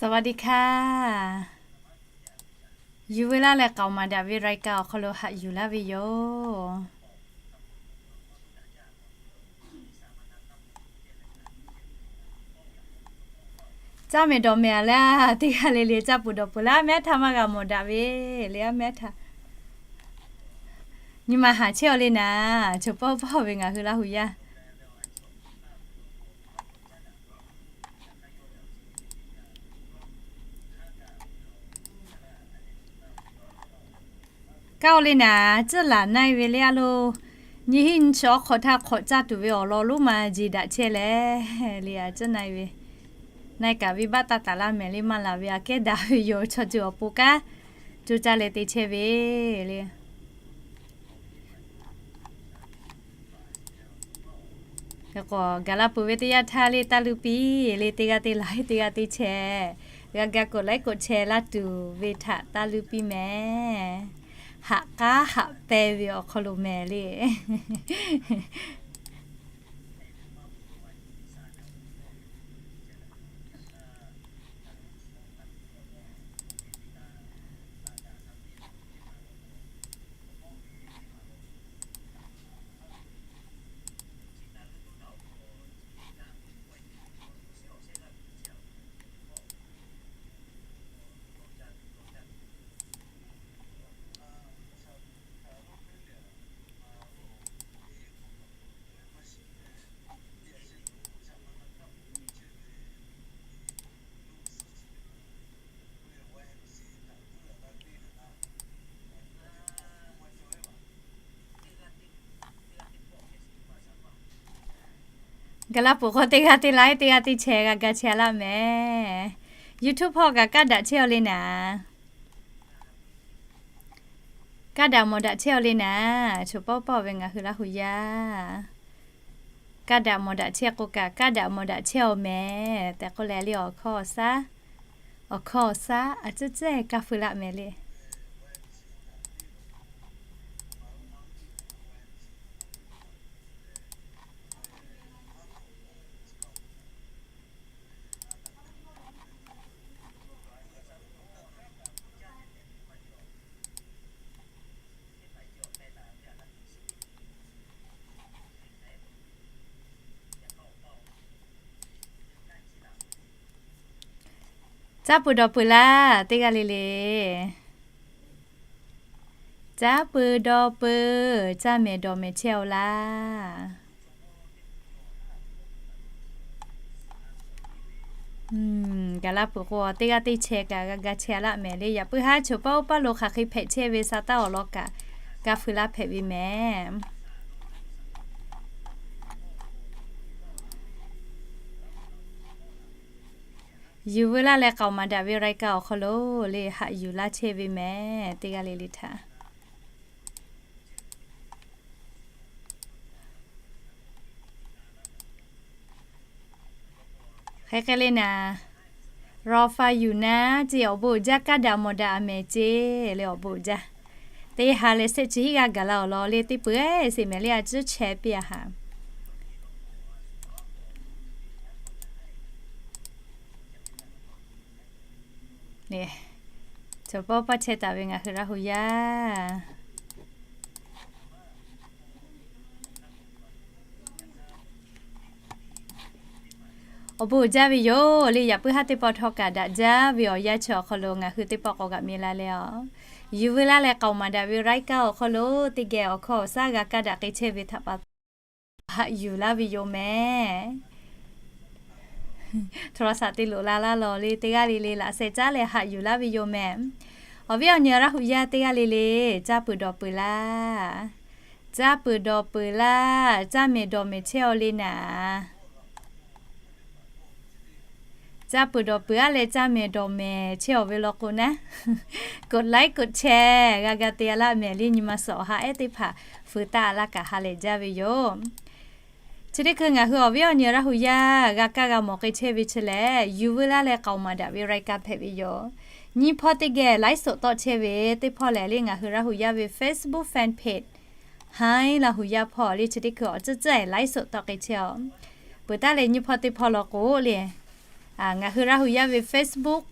สวัสดีค่ะ Yuˬ veu laˇ leh k'aoˍ maˍ daꞈ ve รายการ awˬ hk'aw lo haꞈ yuˬ laˇ ve yoˬ. Caˇ mehˍ dawˬ mehˍ a le, teˇ g'aˇ le le caˇ peuˬ dawˬ peuˬ laˇ mehˉ htaˇ maˇ g'a mawˬ daꞈ ve le, a mehˉ htaˇ. Nyi ma haˍ chehˇ aw le naˍ, choˬ pawˆ pawˆ ve ngaˬ hui Laˇ hu yaˇ. Kaˇ aw le naˍ, tcuhˉ laˬ na-e ve le a lo. Nyi hiˆ nyi chi awˬ hk'awꞈ htaˇ hk'awꞈ caˇ tuˬ ve awˬ lawn lonˉ ma jeˬ daꞈ chehˇ leh le, a tcuhˉ na-e ve. Na-e kaꞈ ve baˆ taˇ taˍ laˇ mehˍ le, maˇ laˬ ve aꞈ kehˉ daꞈ ve yoˬ. Chaw ceuˬ awˬ pon kanˉ co caˇ leh te chehˇ ve le. Hk'e k'o, gaˬ la peuˬ ve teˇ yanˇ htaˇ le, taˇ luˇ piˇ le, teˇ g'aˇ te laˬ, teˇ g'aˇ te chehˇ, g'a ga กดไลค์ กดแชร์ laˇ tuˬ ve htaꞈ taˇ luˇ piˇ mehˍ. Haꞈ k'aˉ haꞈ pehˇ ve awˬ hk'aw lo mehˍ le. Gaˬ la peuˬ k'o, teˇ g'aˇ te laˬ, teˇ g'aˇ te chehˇ, g'a ga chehˇ laˇ mehˍ. YouTube hpawˇ kaꞈ kaˇ daꞈ chehˇ aw le naˍ. Kaˇ daꞈ mawˬ daꞈ chehˇ aw le naˍ, choˬ pawˆ pawˆ ve ngaˬ hui Laˇ hu yaˇ. Kaˇ daꞈ mawˬ daꞈ chehˇ k'o kaꞈ, kaˇ daꞈ mawˬ daꞈ chehˇ aw mehˍ tehꞈ k'oˆ leh le, awˬ hkawˇ awˬ shaˉ, awˬ hkawˇ awˬ shaˉ a tcuhˉ tcuhˉ kaˇ feu laˇ mehˍ le. Caˇ peuˬ dawˬ peuˬ laˇ, teˇ g'aˇ le le. Caˇ peuˬ dawˬ peuˬ, caˇ mehˍ dawˬ mehˍ chehˇ aw laˇ. Gaˬ la peuˬ k'o, teˇ g'aˇ teˇ chehˇ kaꞈ g'a ga chehˇ laˇ mehˍ le. Yaꞈ puiˉ haˉ choˬ pawˆ oˇ paˇ lo hk'aˬ hk'e hpehꞈ chehˇ ve sa taˇ awˬ lawn kaꞈ, kaˇ feu laˇ hpehꞈ ve mehˍ. Yuˬ veu laˇ leh k'aoˍ maˍ daꞈ ve รายการ awˬ hk'aw lo le haꞈ yuˬ laˇ chehˇ ve mehˍ, teˇ g'aˇ le le htaꞈ. Hk'e hk'e le naˍ, raw fa yuˬ naˉ ce, awˬ bon uiˍ jaˇ, kaˇ daꞈ mawˬ daꞈ a mehˍ ce le, awˬ bon uiˍ jaˇ. Teˇ ha leh shehˆ chi hiˆ g'aˇ gaˬ la awˬ lawn le, teˇ peuˬ ehˉ sheˍ mehˍ le, a ciˉ chehˇ piˇ a haꞈ. Chaw pawˆ pawˆ chehˇ taˍ ve ngaˬ hui Laˇ hu yaˇ. Awˬ bon uiˍ jaˇ ve yoˬ le, yaꞈ puiˉ haˉ teˇ pawˆ htawˇ kaꞈ daꞈ jaˇ ve awˬ yanˇ chi awˬ hk'aw lo ngaˬ hui teˇ pawˆ k'awꞈ g'aꞈ mi la leh a, yuˬ veu laˇ leh k'aoˍ maˍ daꞈ ve รายการ awˬ hk'aw lo teˇ geh awˬ hkawˇ awˬ shaˉ g'a kaˇ daꞈ k'ai chehˇ ve htaꞈ pa taw haꞈ yuˬ laˇ ve yoˬ mehˍ. โทรศัพท์ te loꞈ la laˇ law le, teˇ g'aˇ le le laꞈ sheh caˉ leh haꞈ yuˬ laˇ ve yoˬ mehˍ. Awˬ viˉ awˬ nyi Laˇ hu yaˇ teˇ g'aˇ le le, caˇ peuˬ dawˬ peuˬ laˇ. Caˇ peuˬ dawˬ peuˬ laˇ, caˇ mehˍ dawˬ mehˍ chehˇ aw le naˍ. Caˇ peuˬ dawˬ peuˬ a leh caˇ mehˍ dawˬ mehˍ chehˇ aw ve law k'o naˉ, กดไลค์ กดแชร์ g'a ga te a laˇ mehˍ le, nyi ma suhˍ awˬ ha ehˉ teˇ hpaˍ feu taˆ a laˇ kaꞈ ha lehˬ jaˇ ve yoˬ. Chi teˇ hkui ngaˬ hui awˬ viˉ awˬ nyi Laˇ hu yaˇ g'a kaˇ g'a mawˬ k'ai chehˇ ve chi lehˬ, yuˬ veu laˇ leh k'aoˍ maˍ daꞈ ve รายการ hpehꞈ ve yoˬ. Nyiˇ hpawˇ teˇ geh ไลฟ์สด tawˆ chehˇ ve teˇ hpawˇ lehˬ le, ngaˬ hui Laˇ hu yaˇ ve Facebook fan page Hi Laˇ hu yaˇ hpawˇ le, chi teˇ hkui awˬ ceuˬ ceuˬ ไลฟ์สด tawˆ k'ai chehˇ aw. Peuˬ taˉ leh nyiˇ hpawˇ teˇ hpawˇ law k'o le, ngaˬ hui Laˇ hu yaˇ ve Facebook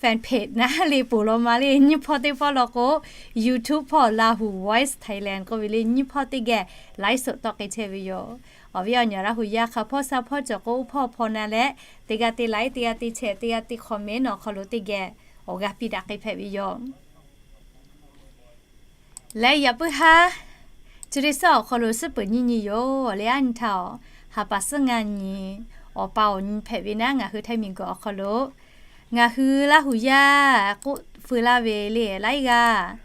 fanpage naˉ le ponˬ law ma le, nyiˇ hpawˇ teˇ pawˆ law k'o, YouTube hpawˇ Lahu Voice Thailand k'oˆ ve le, nyiˇ hpawˇ teˇ geh ไลฟ์สด tawˆ k'ai chehˇ ve yoˬ. Awˬ viˉ awˬ nyi Laˇ hu yaˇ hk'a hpawˇ sha hpawˇ cawˬ k'o, oˇ hpawˇ hpawˇ na leh, teˇ g'aˇ te like, teˇ g'aˇ te share, teˇ g'aˇ te comment awˬ hk'aw lo teˇ geh awˬ g'aˇ piˇ daꞈ k'ai hpehꞈ ve yoˬ. Leh yaꞈ puiˉ haˉ, chi teˇ suhˉ awˬ hk'aw lo suhˉ peuˬ nyiˇ nyi yoˬ le. Aˉ nyi htaˇ, ha pa suhˉ ngaˇ nyi, awˬ pa awˬ nyi hpehꞈ ve naˉ, ngaˬ hui Htaiˇ miˬguiˬ awˬ hk'aw lo ngaˬ hui Laˇ hu yaˇ k'oˆ feu laˇ ve le, laiˉ g'aˇ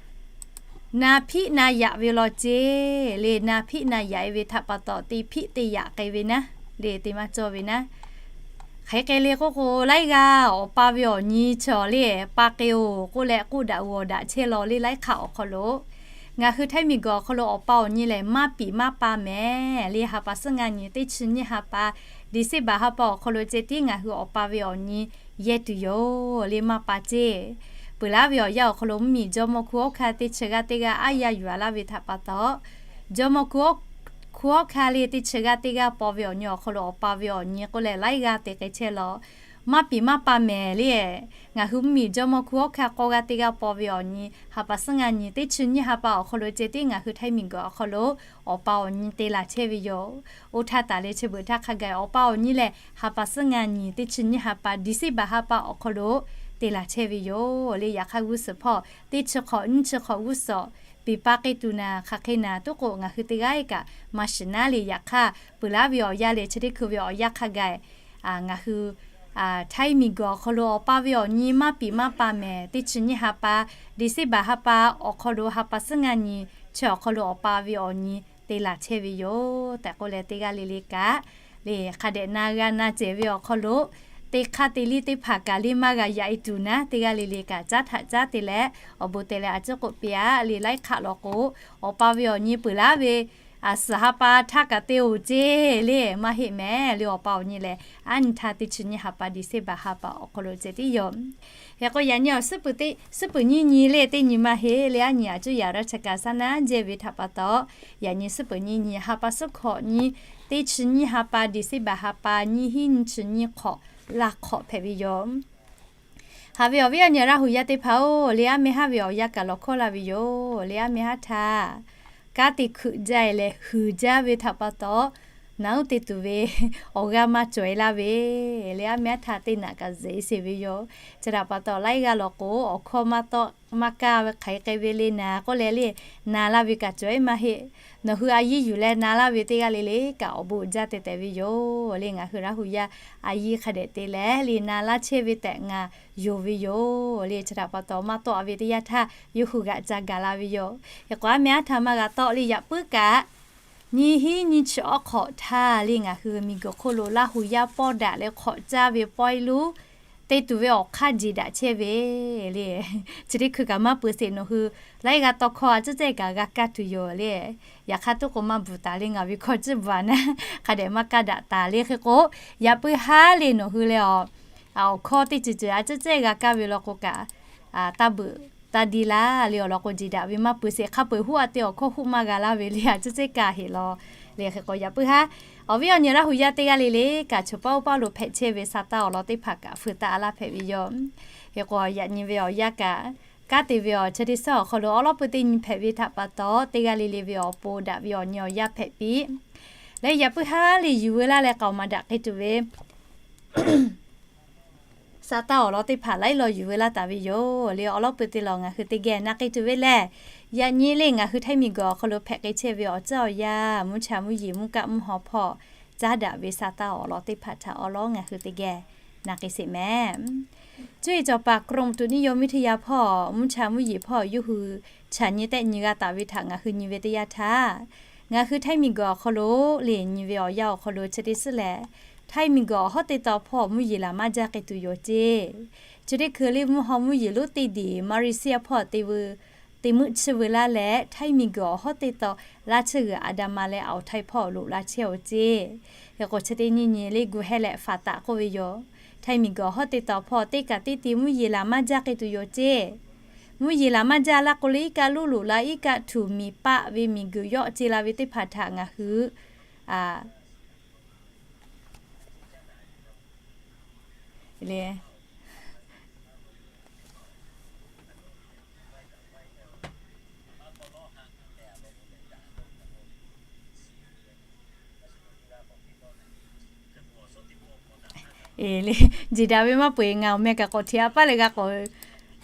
na hpiˆ na yaꞈ ve law ceˇ le. Na hpiˆ na yaꞈ-e ve htaꞈ pa taw, te hpiˆ te yaꞈ k'ai ve naˉ le, te maˇ cawˇ ve naˉ. Hk'aˬ hk'e le k'oˆ k'o, laiˉ g'aˇ awˬ pa ve awˬ nyi chi awˬ le, pa k'ai-oˬ k'oˆ leh k'oˆ daꞈ g'awˬ daꞈ chehˇ law le. Laiˉ hk'aˇ awˬ hk'aw lo ngaˬ hui Htaiˇ miˬguiˬ awˬ hk'aw lo awˬ pa awˬ nyi lehˬ, maˇ piˍ maˇ pa mehˍ le. Ha pa suhˉ ngaˇ nyi teˇ chi nyiˇ ha pa, December ha pa awˬ hk'aw lo ceh tiˉ ngaˬ hui awˬ pa ve awˬ nyi yehˇ tuˬ yoˬ le. Maˇ pa ceˇ. Peuˬ laˇ ve awˬ yanˇ awˬ hk'aw lo mvuhˇmiˬ jawˇmawˇ hkunˉ hawˉ hkanˇ teˇ chi g'aˇ teˇ g'aˇ aˉ yaˇ yuˬ-a laˇ ve htaꞈ pa taw, jawˇmawˇ hkunˉ hawˉ hkanˇ le teˇ chi g'aˇ teˇ g'aˇ paw ve awˬ nyi awˬ hk'aw lo awˬ pa ve awˬ nyi k'oˆ leh laiˉ g'aˇ te k'ai chehˇ law. Maˇ piˍ maˇ pa mehˍ le. Ngaˬ hui mvuhˇmiˬ jawˇmawˇ hkunˉ hawˉ hkanˇ k'awˇ g'aˇ teˇ g'aˇ paw ve awˬ nyi, ha pa suhˉ ngaˇ nyi teˇ chi nyiˇ ha pa awˬ hk'aw lo ceh tiˉ ngaˬ hui Htaiˇ miˬguiˬ awˬ hk'aw lo awˬ pa awˬ nyi te laˬ chehˇ ve yoˬ. Oˇ htaˇ taˍ le chi beuꞈ htaˇ hk'a gaˬ awˬ pa awˬ nyi lehˬ, ha pa suhˉ ngaˇ nyi teˇ chi nyiˇ ha pa, December ha pa awˬ hk'aw lo te laˬ chehˇ ve yoˬ le. Yaꞈ hk'aˇ g'uˇ suhˍ hpawˇ teˇ chi hk'awꞈ nyiˇ chi hk'awꞈ g'uˇ suhˍ piˍ pa k'ai tuˬ naˍ, hk'aˬ hk'e naˍ tuˉ k'o ngaˬ hui teˇ g'aˇ kaꞈ maˇ shiˍ naˉ le. Yaꞈ hk'aˇ peuˬ laˇ ve awˬ yanˇ lehˬ, chi teˇ hkui ve awˬ yanˇ hk'a gaˬ ngaˬ hui Htaiˇ miˬguiˬ awˬ hk'aw lo awˬ pa ve awˬ nyi maˇ piˍ maˇ pa mehˍ teˇ chi nyiˇ ha pa, December ha pa awˬ hk'aw lo ha pa suhˉ ngaˇ nyi chi awˬ hk'aw lo awˬ pa ve awˬ nyi te laˬ chehˇ ve yoˬ tehꞈ k'oˆ leh, teˇ g'aˇ le le kaꞈ le hk'a dehꞈ na g'a na cehˬ ve awˬ hk'aw lo teˇ hk'aˇ te liˇ teˇ hpaˍ kaꞈ le maˇ g'a yaꞈ e tuˬ naˉ, teˇ g'aˇ le le kaꞈ caˉ htaꞈ caˉ te leh awˬ bon te leh a ciˉ k'oˆ piˇ-a le. Laiˉ hk'aˇ law k'o, awˬ pa ve awˬ nyi peuˬ laˇ ve suhˍ ha pa htaˇ kaꞈ te-oˬ ceˇ le, maˇ heˆ mehˍ le. Awˬ pa awˬ nyi lehˬ, aˉ nyi htaˇ teˇ chi nyiˇ ha pa, December ha pa awˬ hk'aw lo ceh tiˉ yoˬ. Hk'e k'o yaꞈ nyi awˬ suhˉ peuˬ nyiˇ nyi le teˇ nyi maˇ heˆ le. Aˉ nyi a cuˇ yaꞈ raˇ chi kaꞈ saˉ naˉ jehˇ ve htaꞈ pa taw, yaꞈ nyi suhˉ peuˬ nyiˇ nyi ha pa suhˉ hkawꞈ nyi teˇ chi nyiˇ ha pa, December ha pa nyiˇ hinˉ nyiˇ chi nyiˇ hk'awꞈ laˇ hk'awꞈ hpehꞈ ve yoˬ. Haꞈ ve awˬ viˉ awˬ nyi Laˇ hu yaˇ teˇ hpaˍ-oˬ, le aˉ meh haˉ ve awˬ yanˇ kaꞈ lawˬ hkawˇ laˇ ve yoˬ. Le aˉ meh haˉ htaˇ, kanˉ te hkui jaˇ leh huiˍ jaˇ ve htaꞈ pa taw, naˉ uˉ te tuˬ ve awˬ g'aˇ maˇ cawˬ-e laˇ ve, le aˉ meh haˉ htaˇ teˇ naꞈ kaꞈ zeꞈ sheˍ ve yoˬ. Chi htaꞈ pa taw laiˉ g'aˇ law k'o, awˬ hkawˇ maˇ tawˆ maˇ kaˇ ve hk'aˬ hk'e ve le naˍ k'oˆ leh le, na laˇ ve kaꞈ cawˬ-e maˇ heˆ. Nawˬ hui a yiˇ yuˬ leh na laˇ ve teˇ g'aˇ le le kaꞈ awˬ bon jaˇ teh tehꞈ ve yoˬ. Le ngaˬ hui Laˇ hu yaˇ a yiˇ hk'a dehꞈ te leh le na laˇ chehˇ ve tehꞈ ngaˬ yonˍ ve yoˬ. Le chi htaꞈ pa taw maˇ tawˆ ve teˇ yanˇ htaˇ yawˇ hui g'aꞈ ca gaˬ la ve yoˬ. Hk'e k'o aˉ meh haˉ htaˇ maˇ g'a tawˆ le, yaꞈ puiˉ kaꞈ nyiˇ hinˉ nyiˇ chi awˉ hk'awꞈ htaˇ le ngaˬ hui miˬguiˬ hk'oˆ lo Laˇ hu yaˇ pawˇ daꞈ leh hk'awꞈ caˇ ve pawehˇ luˇ te tuˬ ve awˬ hk'aˇ jeˬ daꞈ chehˇ ve le. Chi teˇ hkui kaꞈ maˇ peuˬ sheˍ, nawˬ hui laiˉ g'aˇ tawˇ hkawˇ a ciˉ cehˇ kaꞈ g'a kaˇ tuˬ yoˬ le. Yaꞈ hk'aˇ tuˉ k'o maˇ bvuhˬ taˍ le, ngaˬ ve hkawˇ ciˇ bvuhˬ a naˉ hk'a dehꞈ maˇ kaˇ daꞈ taˍ le. Hk'e k'o yaꞈ puiˉ haˉ le nawˬ hui leh awˬ, awˬ hkawˇ teˇ ceuˬ ceuˬ a ciˉ cehˇ g'a kaˇ ve law k'o kaꞈ, taˇ beuꞈ taˇ diˇ laˇ le. Awˬ lawn k'o jeˬ daꞈ ve maˇ peuˬ sheˍ, hk'a peu-eˬ huˉ a te awˬ hkawˇ huˆ maˇ g'a laˇ ve le, a ciˉ cehˇ kaˇ heꞈ law le. Hk'e k'o yaꞈ puiˉ haˉ awˬ viˉ awˬ nyi Laˇ hu yaˇ teˇ g'aˇ le le kaꞈ choˬ paˇ oˇ paˇ lo hpehꞈ chehˇ ve sa taˇ awˬ lawn teˇ hpaˍ kaꞈ feu taˍ laˇ hpehꞈ ve yoˬ. Hk'e k'o yaꞈ nyi ve awˬ yanˇ kaꞈ, kanˉ te ve awˬ chi teˇ suhˉ awˬ hk'aw lo awˉ lawˉ pui teˇ nyi hpehꞈ ve htaꞈ pa taw, teˇ g'aˇ le le ve awˬ pon daꞈ ve awˬ nyi awˬ yanˇ hpehꞈ piˇ leh, yaꞈ puiˉ haˉ le yuˬ veu laˇ leh k'aoˍ maˍ daꞈ k'ai tuˬ ve sa taˇ awˬ lawn teˇ hpaˍ laiˉ law yuˬ veu laˇ taˍ ve yoˬ le. Awˉ lawˉ pui teˇ lawn ngaˬ hui teˇ geh na k'ai tuˬ ve lehˬ, yaꞈ nyi le ngaˬ hui Htaiˇ miˬguiˬ awˬ hk'aw lo hpehꞈ k'ai chehˇ ve awˬ ceuˬ awˬ yanˇ mvuhˇ cha mvuhˇ yeˬ mvuhˇ kaˆ mvuhˇ haw hpawˇ caˉ daꞈ ve sa taˇ awˬ lawn teˇ hpaˍ htaꞈ awˉ lawˉ ngaˬ hui teˇ geh na k'ai sheˍ mehˍ. Cuˇ yiˍ cawˬ paˍ กรมอุตุนิยมวิทยา hpawˇ mvuhˇ cha mvuhˇ yeˬ hpawˇ yawˇ hui chaꞈ nyi tehˆ nyi g'a taˍ ve htaꞈ ngaˬ hui nyi ve teˇ yanˇ htaˇ, ngaˬ hui Htaiˇ miˬguiˬ awˬ hk'aw lo le nyi ve awˬ yanˇ awˬ hk'aw lo chi teˇ suhˉ lehˬ, Htaiˇ miˬguiˬ awˬ hawˉ teˇ taw hpawˇ mvuhˇ yeˬ laˬ maˇ jaˇ k'ai tuˬ yoˬ ceˇ. Chi teˇ hkui le mvuhˇ haw mvuhˇ yeˬ lonˉ teˇ diˬ Malaysia hpawˇ te veu te meuˆ chiˇ veu laˇ leh, Htaiˇ miˬguiˬ awˬ hawˉ teˇ taw laˇ chiˇ g'uiˬ Adama leh Awˬ htaiˇ hpawˇ loꞈ la chehˇ-oˬ ceˇ. Hk'e k'o chi teˇ nyiˇ nyi le gu hehˇ leh faˍ taˍ k'oˆ ve yoˬ. Htaiˇ miˬguiˬ awˬ hawˉ teˇ taw hpawˇ teˇ kaꞈ teˇ ti mvuhˇ yeˬ laˬ maˇ jaˇ k'ai tuˬ yoˬ ceˇ. Mvuhˇ yeˬ laˬ maˇ jaˇ laˇ k'o le, iˉ kaˆ loˉ loꞈ la, iˉ kaˆ htuꞈ miˬ paˆ ve miˬguiˬ yawˆ ce la ve teˇ hpaˍ htaꞈ ngaˬ hui le Eˬ le, jiˬ daꞈ ve maˇ peuˬ eˬ, ngaˬ awˬ meh kaꞈ k'awꞈ hti a paˇ leh g'a k'awꞈ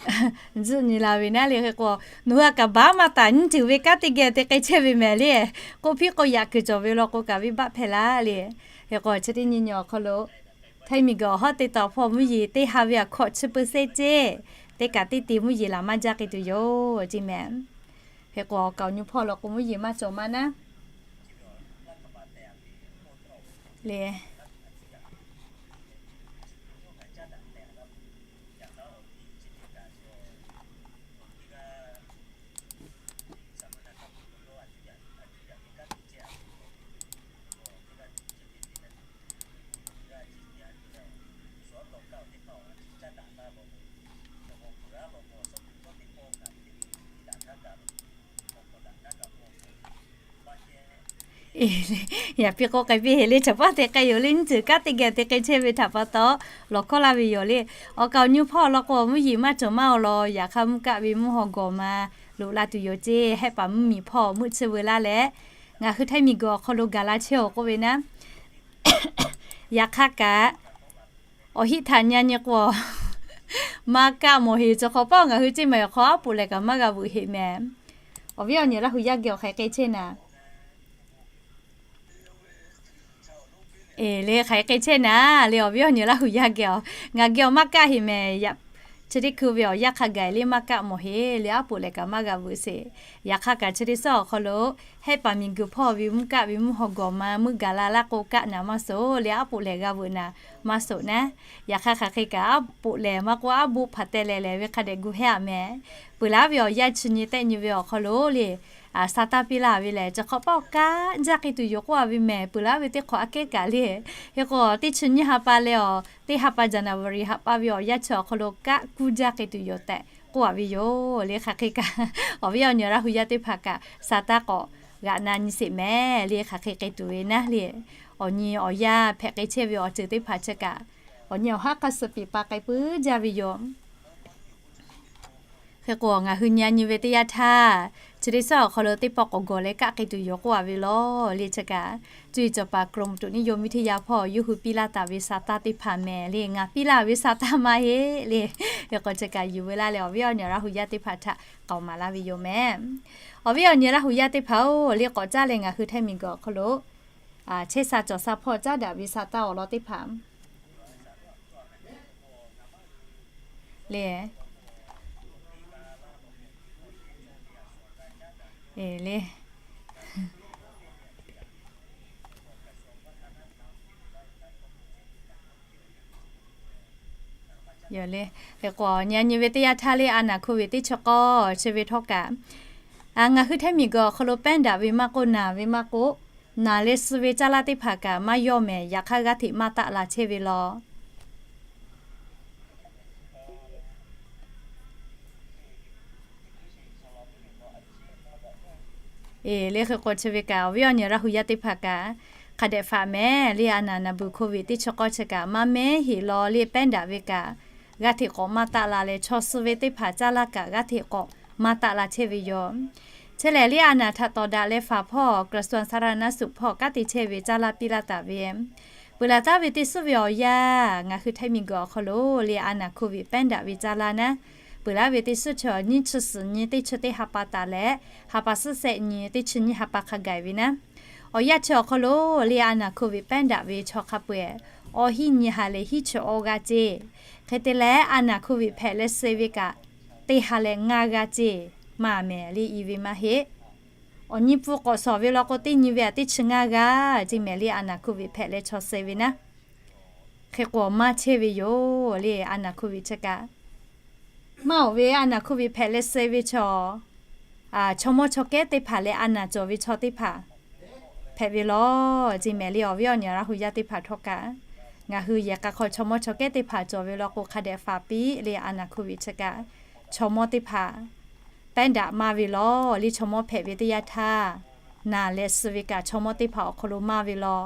tzuhˆ nyi la ve naˉ le. Hk'e k'o, nawˬ hui a kaˍ baˉ maˇ taˍ nyiˇ ceuˬ ve kanˉ teˇ geh te k'ai chehˇ ve mehˍ le. K'oˆ piˇ k'o, yaꞈ kuiˬ cawˬ ve law k'o kaꞈ venˇ baˆ hpehˇ laˇ le. Hk'e k'o, chi teˇ nyi nyi awˬ hk'aw lo htaiˇ miˬguiˬ awˬ hawˉ teˇ taw hpawˇ mvuhˇ yeˬ teˇ ha ve a hkawꞈ chi peuˬ sehˉ ceˇ, teˇ kaꞈ teˇ te mvuhˇ yeˬ laˬ maˇ jaˇ k'ai tuˬ yoˬ ceˇ mehˍ. Hk'e k'o, awˬ kaˍ awˬ nyi hpawˇ law k'o mvuhˇ yeˬ maˇ cawˬ maˇ naˉ le. Yaꞈ piˇ k'oˆ k'ai piˇ heˆ le, chaw paˇ te k'ai yoˬ le, nyiˇ ceuˬ kanˉ te k'ai yoˬ le, nyiˇ ceuˬ kanˉ teˇ geh te k'ai chehˇ ve htaꞈ pa taw, lawˬ hkawˇ laˇ ve yoˬ le. Awˬ kaˍ awˬ nyi hpawˇ law k'o, mvuhˇ yeˬ maˇ cawˬ maˇ oˬ law, yaꞈ hk'aˇ mvuhˇ kaˆ ve mvuhˇ haw gawˬ ma loꞈ la tuˬ yoˬ ceˇ, hehˆ paˍ mvuhˇ miˬ hpawˇ meuˆ chi veu laˇ leh, ngaˬ hui htaiˇ miˬguiˬ awˬ hk'aw lo gaˬ la chehˇ oˬ k'oˆ ve naˉ. Yaꞈ hk'aˇ kaꞈ, awˬ hiˆ htaꞈ nyi nyi k'o, maˇ kaˆ mawˬ heˬ. Chi hk'awꞈ paˆ ngaˬ hui ceˇ maˬ awˬ hk'aw aˉ poꞈ lehˬ kaꞈ maˇ g'a veuꞈ heˆ mehˍ. Awˬ viˉ awˬ nyi Laˇ hu yaˇ geh awˬ hk'aˬ hk'e k'ai chehˇ naˍ? Eˬ le, hk'aˬ hk'e k'ai chehˇ naˍ le, awˬ viˉ awˬ nyi Laˇ hu yaˇ geh awˬ, ngaˬ geh awˬ maˇ kaˆ heˆ mehˍ. Chi teˇ hkui ve awˬ yanˇ hk'a gaˬ le maˇ kaˆ mawˬ heˬ le, aˉ poꞈ lehˬ kaꞈ maˇ g'a veuꞈ sheˍ. Yaꞈ hk'aˇ kaꞈ chi teˇ suhˉ awˬ hk'aw lo, hehˆ paˍ miˬguiˬ hpawˇ ve mvuhˇ kaˆ ve mvuhˇ haw gawˬ ma meuˆ gaˬ la laˇ k'o kaˆ naˍ maˇ suhˍ le, aˉ poꞈ lehˬ g'a veuꞈ naˍ maˇ suhˍ naˉ. Yaꞈ hk'aˇ hk'aˬ hk'e kaꞈ aˉ poꞈ lehˬ maˇ k'oˆ aˉ boˆ hpaˍ teh leh lehˬ ve hk'a dehꞈ gu hehˉ aꞈ mehˍ. Peuˬ laˉ ve awˬ yanˇ chi nyi tehˆ nyi ve awˬ hk'aw lo le, sa taˇ piˇ laˇ ve lehˬ, chi hk'awꞈ paˆ awˬ kaˆ jaˇ k'ai tuˬ yoˬ k'oˆ a ve mehˍ. Peuˬ laˇ ve teˇ hk'awꞈ aꞈ kehˉ kaꞈ le. Hk'e k'o, teˇ chi nyiˇ ha pa leh awˬ, teˇ ha pa January ha pa ve awˬ yanˇ chi awˬ hk'aw lo kaˆ kuˇ jaˇ k'ai tuˬ yoˬ tehꞈ k'oˆ a ve yoˬ le. Hk'aˬ hk'e kaꞈ, awˬ viˉ awˬ nyi Laˇ hu yaˇ teˇ hpaˍ kaꞈ sa taˇ k'awꞈ g'aꞈ na nyi sheˍ mehˍ le. Hk'aˬ hk'e k'ai tuˬ ve naˉ le. Awˬ nyi awˬ yanˇ hpehꞈ k'ai chehˇ ve awˬ ceuˬ teˇ hpaˍ chi kaꞈ, awˬ nyi awˬ haˉ hk'aˇ suh piˍ pa k'ai puiˉ jaˇ ve yoˬ. Hk'e k'o, ngaˬ hui nyi a nyi ve teˇ yanˇ htaˇ, chi teˇ suhˉ awˬ hk'aw lo teˇ pawˆ k'awꞈ gawˬ leh kaˆ k'ai tuˬ yoˬ k'oˆ a ve lawˬ le. Chi kaꞈ, cuˇ yiˍ cawˬ paˍ กรมอุตุนิยมวิทยา hpawˇ yawˇ hui piˇ laˇ taˍ ve sa taˇ teˇ hpaˍ mehˍ le. Ngaˬ piˇ laˇ ve sa taˇ maˇ heˆ le. Hk'e k'o, chi kaꞈ yuˬ veu laˇ leh awˬ viˉ awˬ nyi Laˇ hu yaˇ teˇ hpaˍ htaꞈ k'aoˍ maˍ laˇ ve yoˬ mehˍ. Awˬ viˉ awˬ nyi Laˇ hu yaˇ teˇ hpaˍ-oˬ, le k'awꞈ caˉ leh ngaˬ hui htaiˇ miˬguiˬ awˬ hk'aw lo chehˇ sha cawˬ sha hpawˇ caˉ daꞈ ve sa taˇ awˬ lawn teˇ hpaˍ le. Eˬ le. Yoˬ le. Hk'e k'o, nyi a nyi ve teˇ yanˇ htaˇ le a naˍ โควิด teˇ chi k'awˇ chi ve htawˇ kaꞈ, ngaˬ hui htaiˇ miˬguiˬ awˬ hk'aw lo แป้ง daꞈ ve maˇ k'oˆ, naˬ ve maˇ k'oˆ, naˬ leh suh ve caˇ lanˇ teˇ hpaˍ kaꞈ maˇ yawˇ mehˍ. Yaꞈ hk'aˇ g'aˇ hteꞈ maˇ taˆ la chehˇ ve law. Eˬ, le hk'e k'o chi ve kaꞈ awˬ viˉ awˬ nyi Laˇ hu yaˇ teˇ hpaˍ kaꞈ hk'a dehꞈ faꞈ mehˍ le. A naˍ naˍ beuˬ โควิด teˇ chi k'awˇ chi kaꞈ maˇ mehˉ heˆ law le, แป้ง daꞈ ve kaꞈ g'aˇ hteꞈ k'awꞈ maˇ taˆ la leh, chaw suh ve teˇ hpaˍ caˇ lanˇ kaꞈ g'aˇ hteꞈ k'awꞈ maˇ taˆ la chehˇ ve yoˬ. Chi lehˬ le a naˍ htaꞈ tawˍ daꞈ leh faˍ hpawˇ กระทรวงสาธารณสุข hpawˇ kanˉ te chehˇ ve caˇ lanˇ piˇ laˇ taˍ ve peuˬ laˬ taˍ ve teˇ suhˉ ve awˬ yanˇ, ngaˬ hui htaiˇ miˬguiˬ awˬ hk'aw lo le a naˍ โควิด แป้ง daꞈ ve caˇ lanˇ naˉ, peuˬ laˇ ve teˇ suhˉ chaw nyiˇ chi suhˍ nyi teˇ chi teˇ ha pa taˍ leh, ha pa suhˉ sehˆ nyi teˇ chi nyiˇ ha pa hk'a gaˬ ve naˉ, awˬ yanˇ chi awˬ hk'aw lo le a naˍ โควิด แป้ง daꞈ ve chaw hk'a peu-eˬ awˬ hiˉ nyi ha leh hiˉ chi awˇ g'aˇ ceˇ. Hk'e te leh a naˍ โควิด hpehꞈ leh suh ve kaꞈ teˇ ha leh ngaˇ g'aˇ ceˇ. Maˇ mehˍ le, i ve maˇ heˆ. Awˬ nyi pfuhˇ k'awꞈ shawˍ ve law k'o, teˇ nyi ve aꞈ teˇ chi ngaˇ g'aˇ ceˇ mehˍ le, a naˍ โควิด hpehꞈ leh chaw suh ve naˉ. Hk'e k'o maˇ chehˇ ve yoˬ le, a naˍ โควิด chi kaꞈ. Maˇ oˬ ve a naˍ โควิด hpehꞈ leh suh ve chaw, chaw mawˇ chaw kehˉ teˇ hpaˍ leh a naˍ cawˬ ve chaw teˇ hpaˍ hpehꞈ ve law ceˇ mehˍ le. Awˬ viˉ awˬ nyi Laˇ hu yaˇ teˇ hpaˍ htawˇ kaꞈ, ngaˬ hui yehˬ k'a hk'aw chaw mawˇ chaw kehˉ teˇ hpaˍ cawˬ ve law k'o, hk'a dehꞈ faˍ piˇ le, a naˍ โควิด chi kaꞈ chaw mawˇ teˇ hpaˍ แป้ง daꞈ maˇ ve law le. Chaw mawˇ hpehꞈ ve teˇ yanˇ htaˇ, naˬ leh suh ve kaꞈ chaw mawˇ teˇ hpaˍ awˬ hk'aw lo maˇ ve law.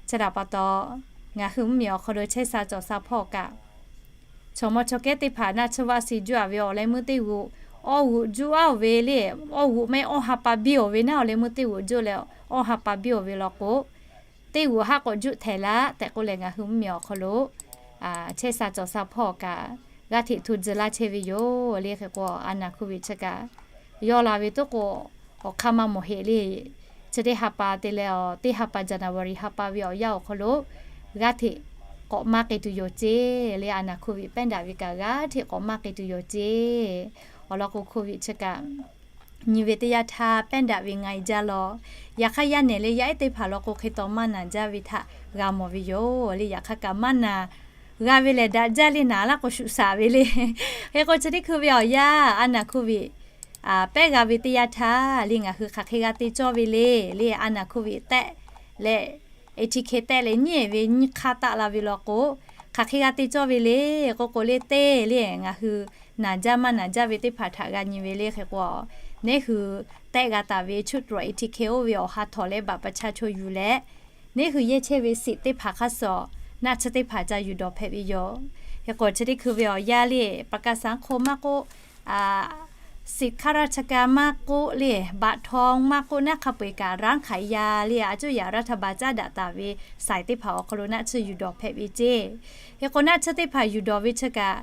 Chi htaꞈ pa taw, ngaˬ hui mvuhˇ miˬ awˬ hk'aw lo chehˇ sha cawˬ sha hpawˇ kaꞈ, chaw mawˇ chaw kehˉ teˇ hpaˍ naˆ tsuhˇ vaˆ si juˇ a ve awˬ leh meuˇ teˇ g'uꞈ, awˇ g'uꞈ juˇ aˉ oˬ ve le, awˇ g'uꞈ maˇ heˆ awˇ ha pa biˇ oˬ ve naˉ, awˬ leh meuˇ teˇ g'uꞈ juˇ leh awˇ ha pa biˇ oˬ ve law k'o, teˇ g'uꞈ haˆ k'awꞈ juˇ htehˍ laˇ tehꞈ k'oˆ leh, ngaˬ hui mvuhˇ miˬ awˬ hk'aw lo chehˇ sha cawˬ sha hpawˇ kaꞈ g'aˇ hteꞈ hto tcuh laˇ chehˇ ve yoˬ le. Hk'e k'o, a naˬ hkoˇ ve chi kaꞈ yawˇ la ve tuˉ k'o, awˬ hk'aˇ maˇ mawˬ heꞈ le. Chi teˇ ha pa te leh, teˇ ha pa January ha pa ve awˬ yanˇ awˬ hk'aw lo g'aˇ hteꞈ k'awꞈ maˇ k'ai tuˬ yoˬ ceˇ le. A naˬ hkoˇ ve pehˉ daꞈ ve kaꞈ g'aˇ hteꞈ k'awꞈ maˇ k'ai tuˬ yoˬ ceˇ. Awˬ lawn k'o, hkoˇ ve chi kaꞈ nyi ve teˇ yanˇ htaˇ pehˉ daꞈ ve nga e jaˇ law. Yaꞈ hk'aˇ, yaˇ nehˬ leh yaˇ ehˉ teˇ hpaˍ law k'o, hk'e taw maˇ naˬ jaˇ ve htaꞈ g'a mawˬ ve yoˬ le. Yaꞈ hk'aˇ kaꞈ maˇ naˬ g'a ve lehˬ, daꞈ jaˇ le, naˬ laˇ k'o shuˍ shaˍ ve le. Hk'e k'o, chi teˇ hkui ve awˬ yanˇ a naˬ hkoˇ ve pehˉ g'a ve teˇ yanˇ htaˇ le, ngaˬ hui hk'aˬ hk'e g'a te cawˇ ve le le, a naˬ hkoˇ ve tehˆ leh, A T K tehˆ leh nyiˉ ve nyiˇ hk'aˇ taˆ la ve law k'o, hk'aˬ hk'e g'a te cawˇ ve le k'oˆ k'o le, teˇ le ngaˬ hui naˬ jaˇ maˇ naˬ jaˇ ve teˇ hpaˍ htaꞈ g'a nyi ve le. Hk'e k'o, neˉ hui tehˆ g'a taˍ ve ชุดตรวจ A T K oˇ ve awˬ ha htawnˍ leh บัตรประชาชน yuˬ leh, neˉ hui yehˇ chehˇ ve สิทธิ์ teˇ hpaˍ hk'aˇ suh naˆ tsuhˇ teˇ hpaˍ ca yuˬ dawˬ hpehꞈ ve yoˬ. Hk'e k'o, chi teˇ hkui ve awˬ yanˇ le, ประกันสังคม maˇ k'oˆ, สิทธิ์ข้าราชการ maˇ k'oˆ le, บัตรทอง maˇ k'oˆ, naˆ hk'a peu-eˬ kaꞈ ร้านขายยา le, a cuˇ yaꞈ รัฐบาล caˉ daꞈ taˍ ve สาย teˇ hpaˍ awˬ hk'aw lo naˆ tsuhˇ yuˬ dawˬ hpehꞈ ve ceˇ. Hk'e k'o, naˆ tsuhˇ teˇ hpaˍ yuˬ dawˬ ve chi kaꞈ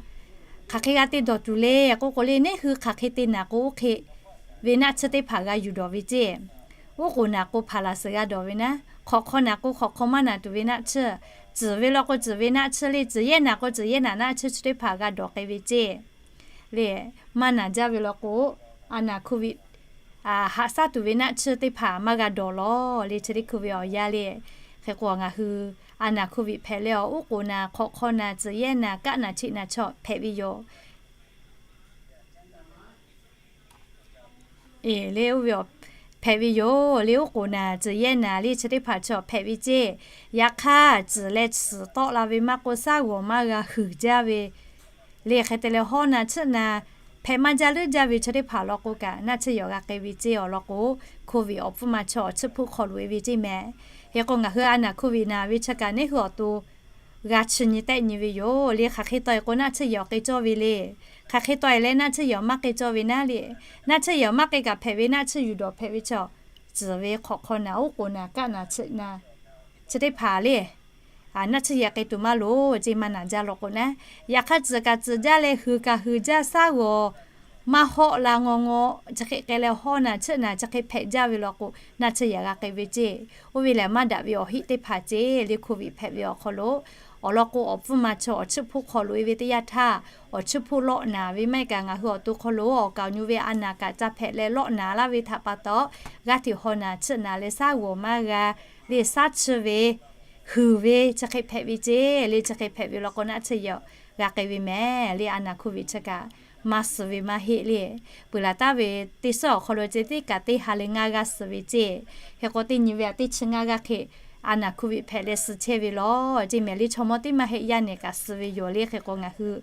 hk'aˬ hk'e g'a te dawˬ tuˬ le k'oˆ k'o le, neˉ hui hk'aˬ hk'e te naˬ k'o, oˇ hk'e ve naˆ tsuhˇ teˇ hpaˍ g'a yuˬ dawˬ ve ceˇ. Uˉ k'oˍ naˬ k'o, hpaˍ laˬ suhˍ g'a dawˬ ve naˉ, hk'awꞈ hk'aw naˬ k'o, hk'awꞈ hk'aw maˇ naˬ tuˬ ve naˆ tsuhˇ, tcuhˍ ve law k'o, tcuhˍ ve naˆ tsuhˇ le, tcuhˍ yehˇ naˬ k'o, tcuhˍ yehˇ naˬ naˆ tsuhˇ chi teˇ hpaˍ g'a dawˬ k'ai ve ceˇ. Le, maˇ naˬ jaˇ ve law k'o, a naˬ hkoˇ ve haꞈ shaˉ tuˬ ve naˆ tsuhˇ teˇ hpaˍ maˇ g'a dawˬ law le. Chi teˇ hkui ve awˬ yanˇ le, hk'e k'o, ngaˬ hui a naˬ hkoˇ ve hpehꞈ leh, awˬ uˉ k'oˍ naˬ, hk'awꞈ hk'aw naˬ, tcuhˍ yehˇ naˬ, kaˆ naˬ, cheꞈ naˬ chaw hpehꞈ ve yoˬ. Eˬ, le oˇ ve hpehꞈ ve yoˬ le. Uˉ k'oˍ naˬ, tcuhˍ yehˇ naˬ le, chi teˇ hpaˍ chaw hpehꞈ ve ceˇ. Yaꞈ hk'aˇ, tcuhˍ leh tsuhˍ tawˆ la ve maˇ k'oˆ, shaˉ g'awˬ maˇ g'a huiˍ jaˇ ve le. Hk'e te leh, hawˇ naˬ tsuhˇ naˬ hpehꞈ maˇ jaˇ leuˉ jaˇ ve chi teˇ hpaˍ law k'o kaꞈ, naˆ tsuhˇ yaꞈ g'a k'ai ve ceˇ. Awˬ lawn k'o, hkoˇ ve awˬ pfuhˇ ma chaw awˬ chiˇ hpuˇ hk'aw loꞈ e ve ceˇ mehˍ. Hk'e k'o, ngaˬ hui a naˬ hkoˇ ve naˬ ve chi kaꞈ neˉ hui awˬ to g'a chi nyi tehˆ nyi ve yoˬ le. Hk'aˬ hk'e taw e k'o, naˆ tsuhˇ yaꞈ awˬ k'ai cawˇ ve le. Hk'aˬ hk'e taw e leh naˆ tsuhˇ yaꞈ awˬ maˇ k'ai cawˇ ve naˉ le. Naˆ tsuhˇ yaꞈ awˬ maˇ k'ai kaꞈ hpehꞈ ve naˆ tsuhˇ yuˬ dawˬ hpehꞈ ve chaw, tcuhˍ ve, hk'awꞈ hk'aw naˬ, uˉ k'oˍ naˬ, kaˆ naˬ, cheꞈ naˬ, chi teˇ hpaˍ le, naˆ tsuhˇ yaꞈ k'ai tuˬ maˇ loˍ ceˇ, maˇ naˬ jaˇ law k'o naˉ. Yaꞈ hk'aˇ, tcuhˍ kaꞈ tcuhˍ jaˇ leh, huiˍ kaꞈ huiˍ jaˇ, shaˉ g'awˬ maˇ hawˆ la ngaw ngaw, chi hk'e k'ai leh, hawˇ naˬ tsuhˇ naˬ chi hk'e hpehꞈ jaˇ ve law k'o, naˆ tsuhˇ yaꞈ g'a k'ai ve ceˇ. Oˇ ve lehˬ, maˇ daꞈ ve awˬ heˆ teˇ hpaˍ ceˇ le. Hkoˇ ve hpehꞈ ve awˬ hk'aw lo, awˬ lawn k'o, awˬ pfuhˇ ma chaw awˬ chiˇ hpuˇ hk'aw loꞈ e ve teˇ yanˇ htaˇ, awˬ chiˇ hpuˇ lawˆ naˍ ve maˇ heˆ kaꞈ, ngaˬ hui awˬ to hk'aw lo awˬ kaˍ awˬ nyu ve a naˬ kaꞈ ca hpehꞈ leh lawˆ naˍ laˇ ve htaꞈ pa taw, g'aˇ hteꞈ hawˇ naˬ tsuhˇ naˬ leh shaˉ g'awˬ maˇ g'a le, shaˉ chi ve, huiˍ ve chi hk'e hpehꞈ ve ceˇ le. Chi hk'e hpehꞈ ve law k'o, naˆ tsuhˇ yaꞈ g'a k'ai ve mehˍ le. A naˬ hkoˇ ve chi kaꞈ maˇ suh ve maˇ heˆ le. Peuˬ laˬ taˍ ve teˇ suhˉ awˬ hk'aw lo ceh tiˉ kaꞈ teˇ ha leh ngaˇ g'aˇ suh ve ceˇ. Hk'e k'o, teˇ nyi ve aꞈ teˇ chi ngaˇ g'aˇ hk'e a naˬ hkoˇ ve hpehꞈ leh suh chehˇ ve law ceˇ mehˍ le. Chaw mawˇ teˇ maˇ heˆ yaˇ nehˬ kaꞈ suh ve yoˬ le. Hk'e k'o, ngaˬ hui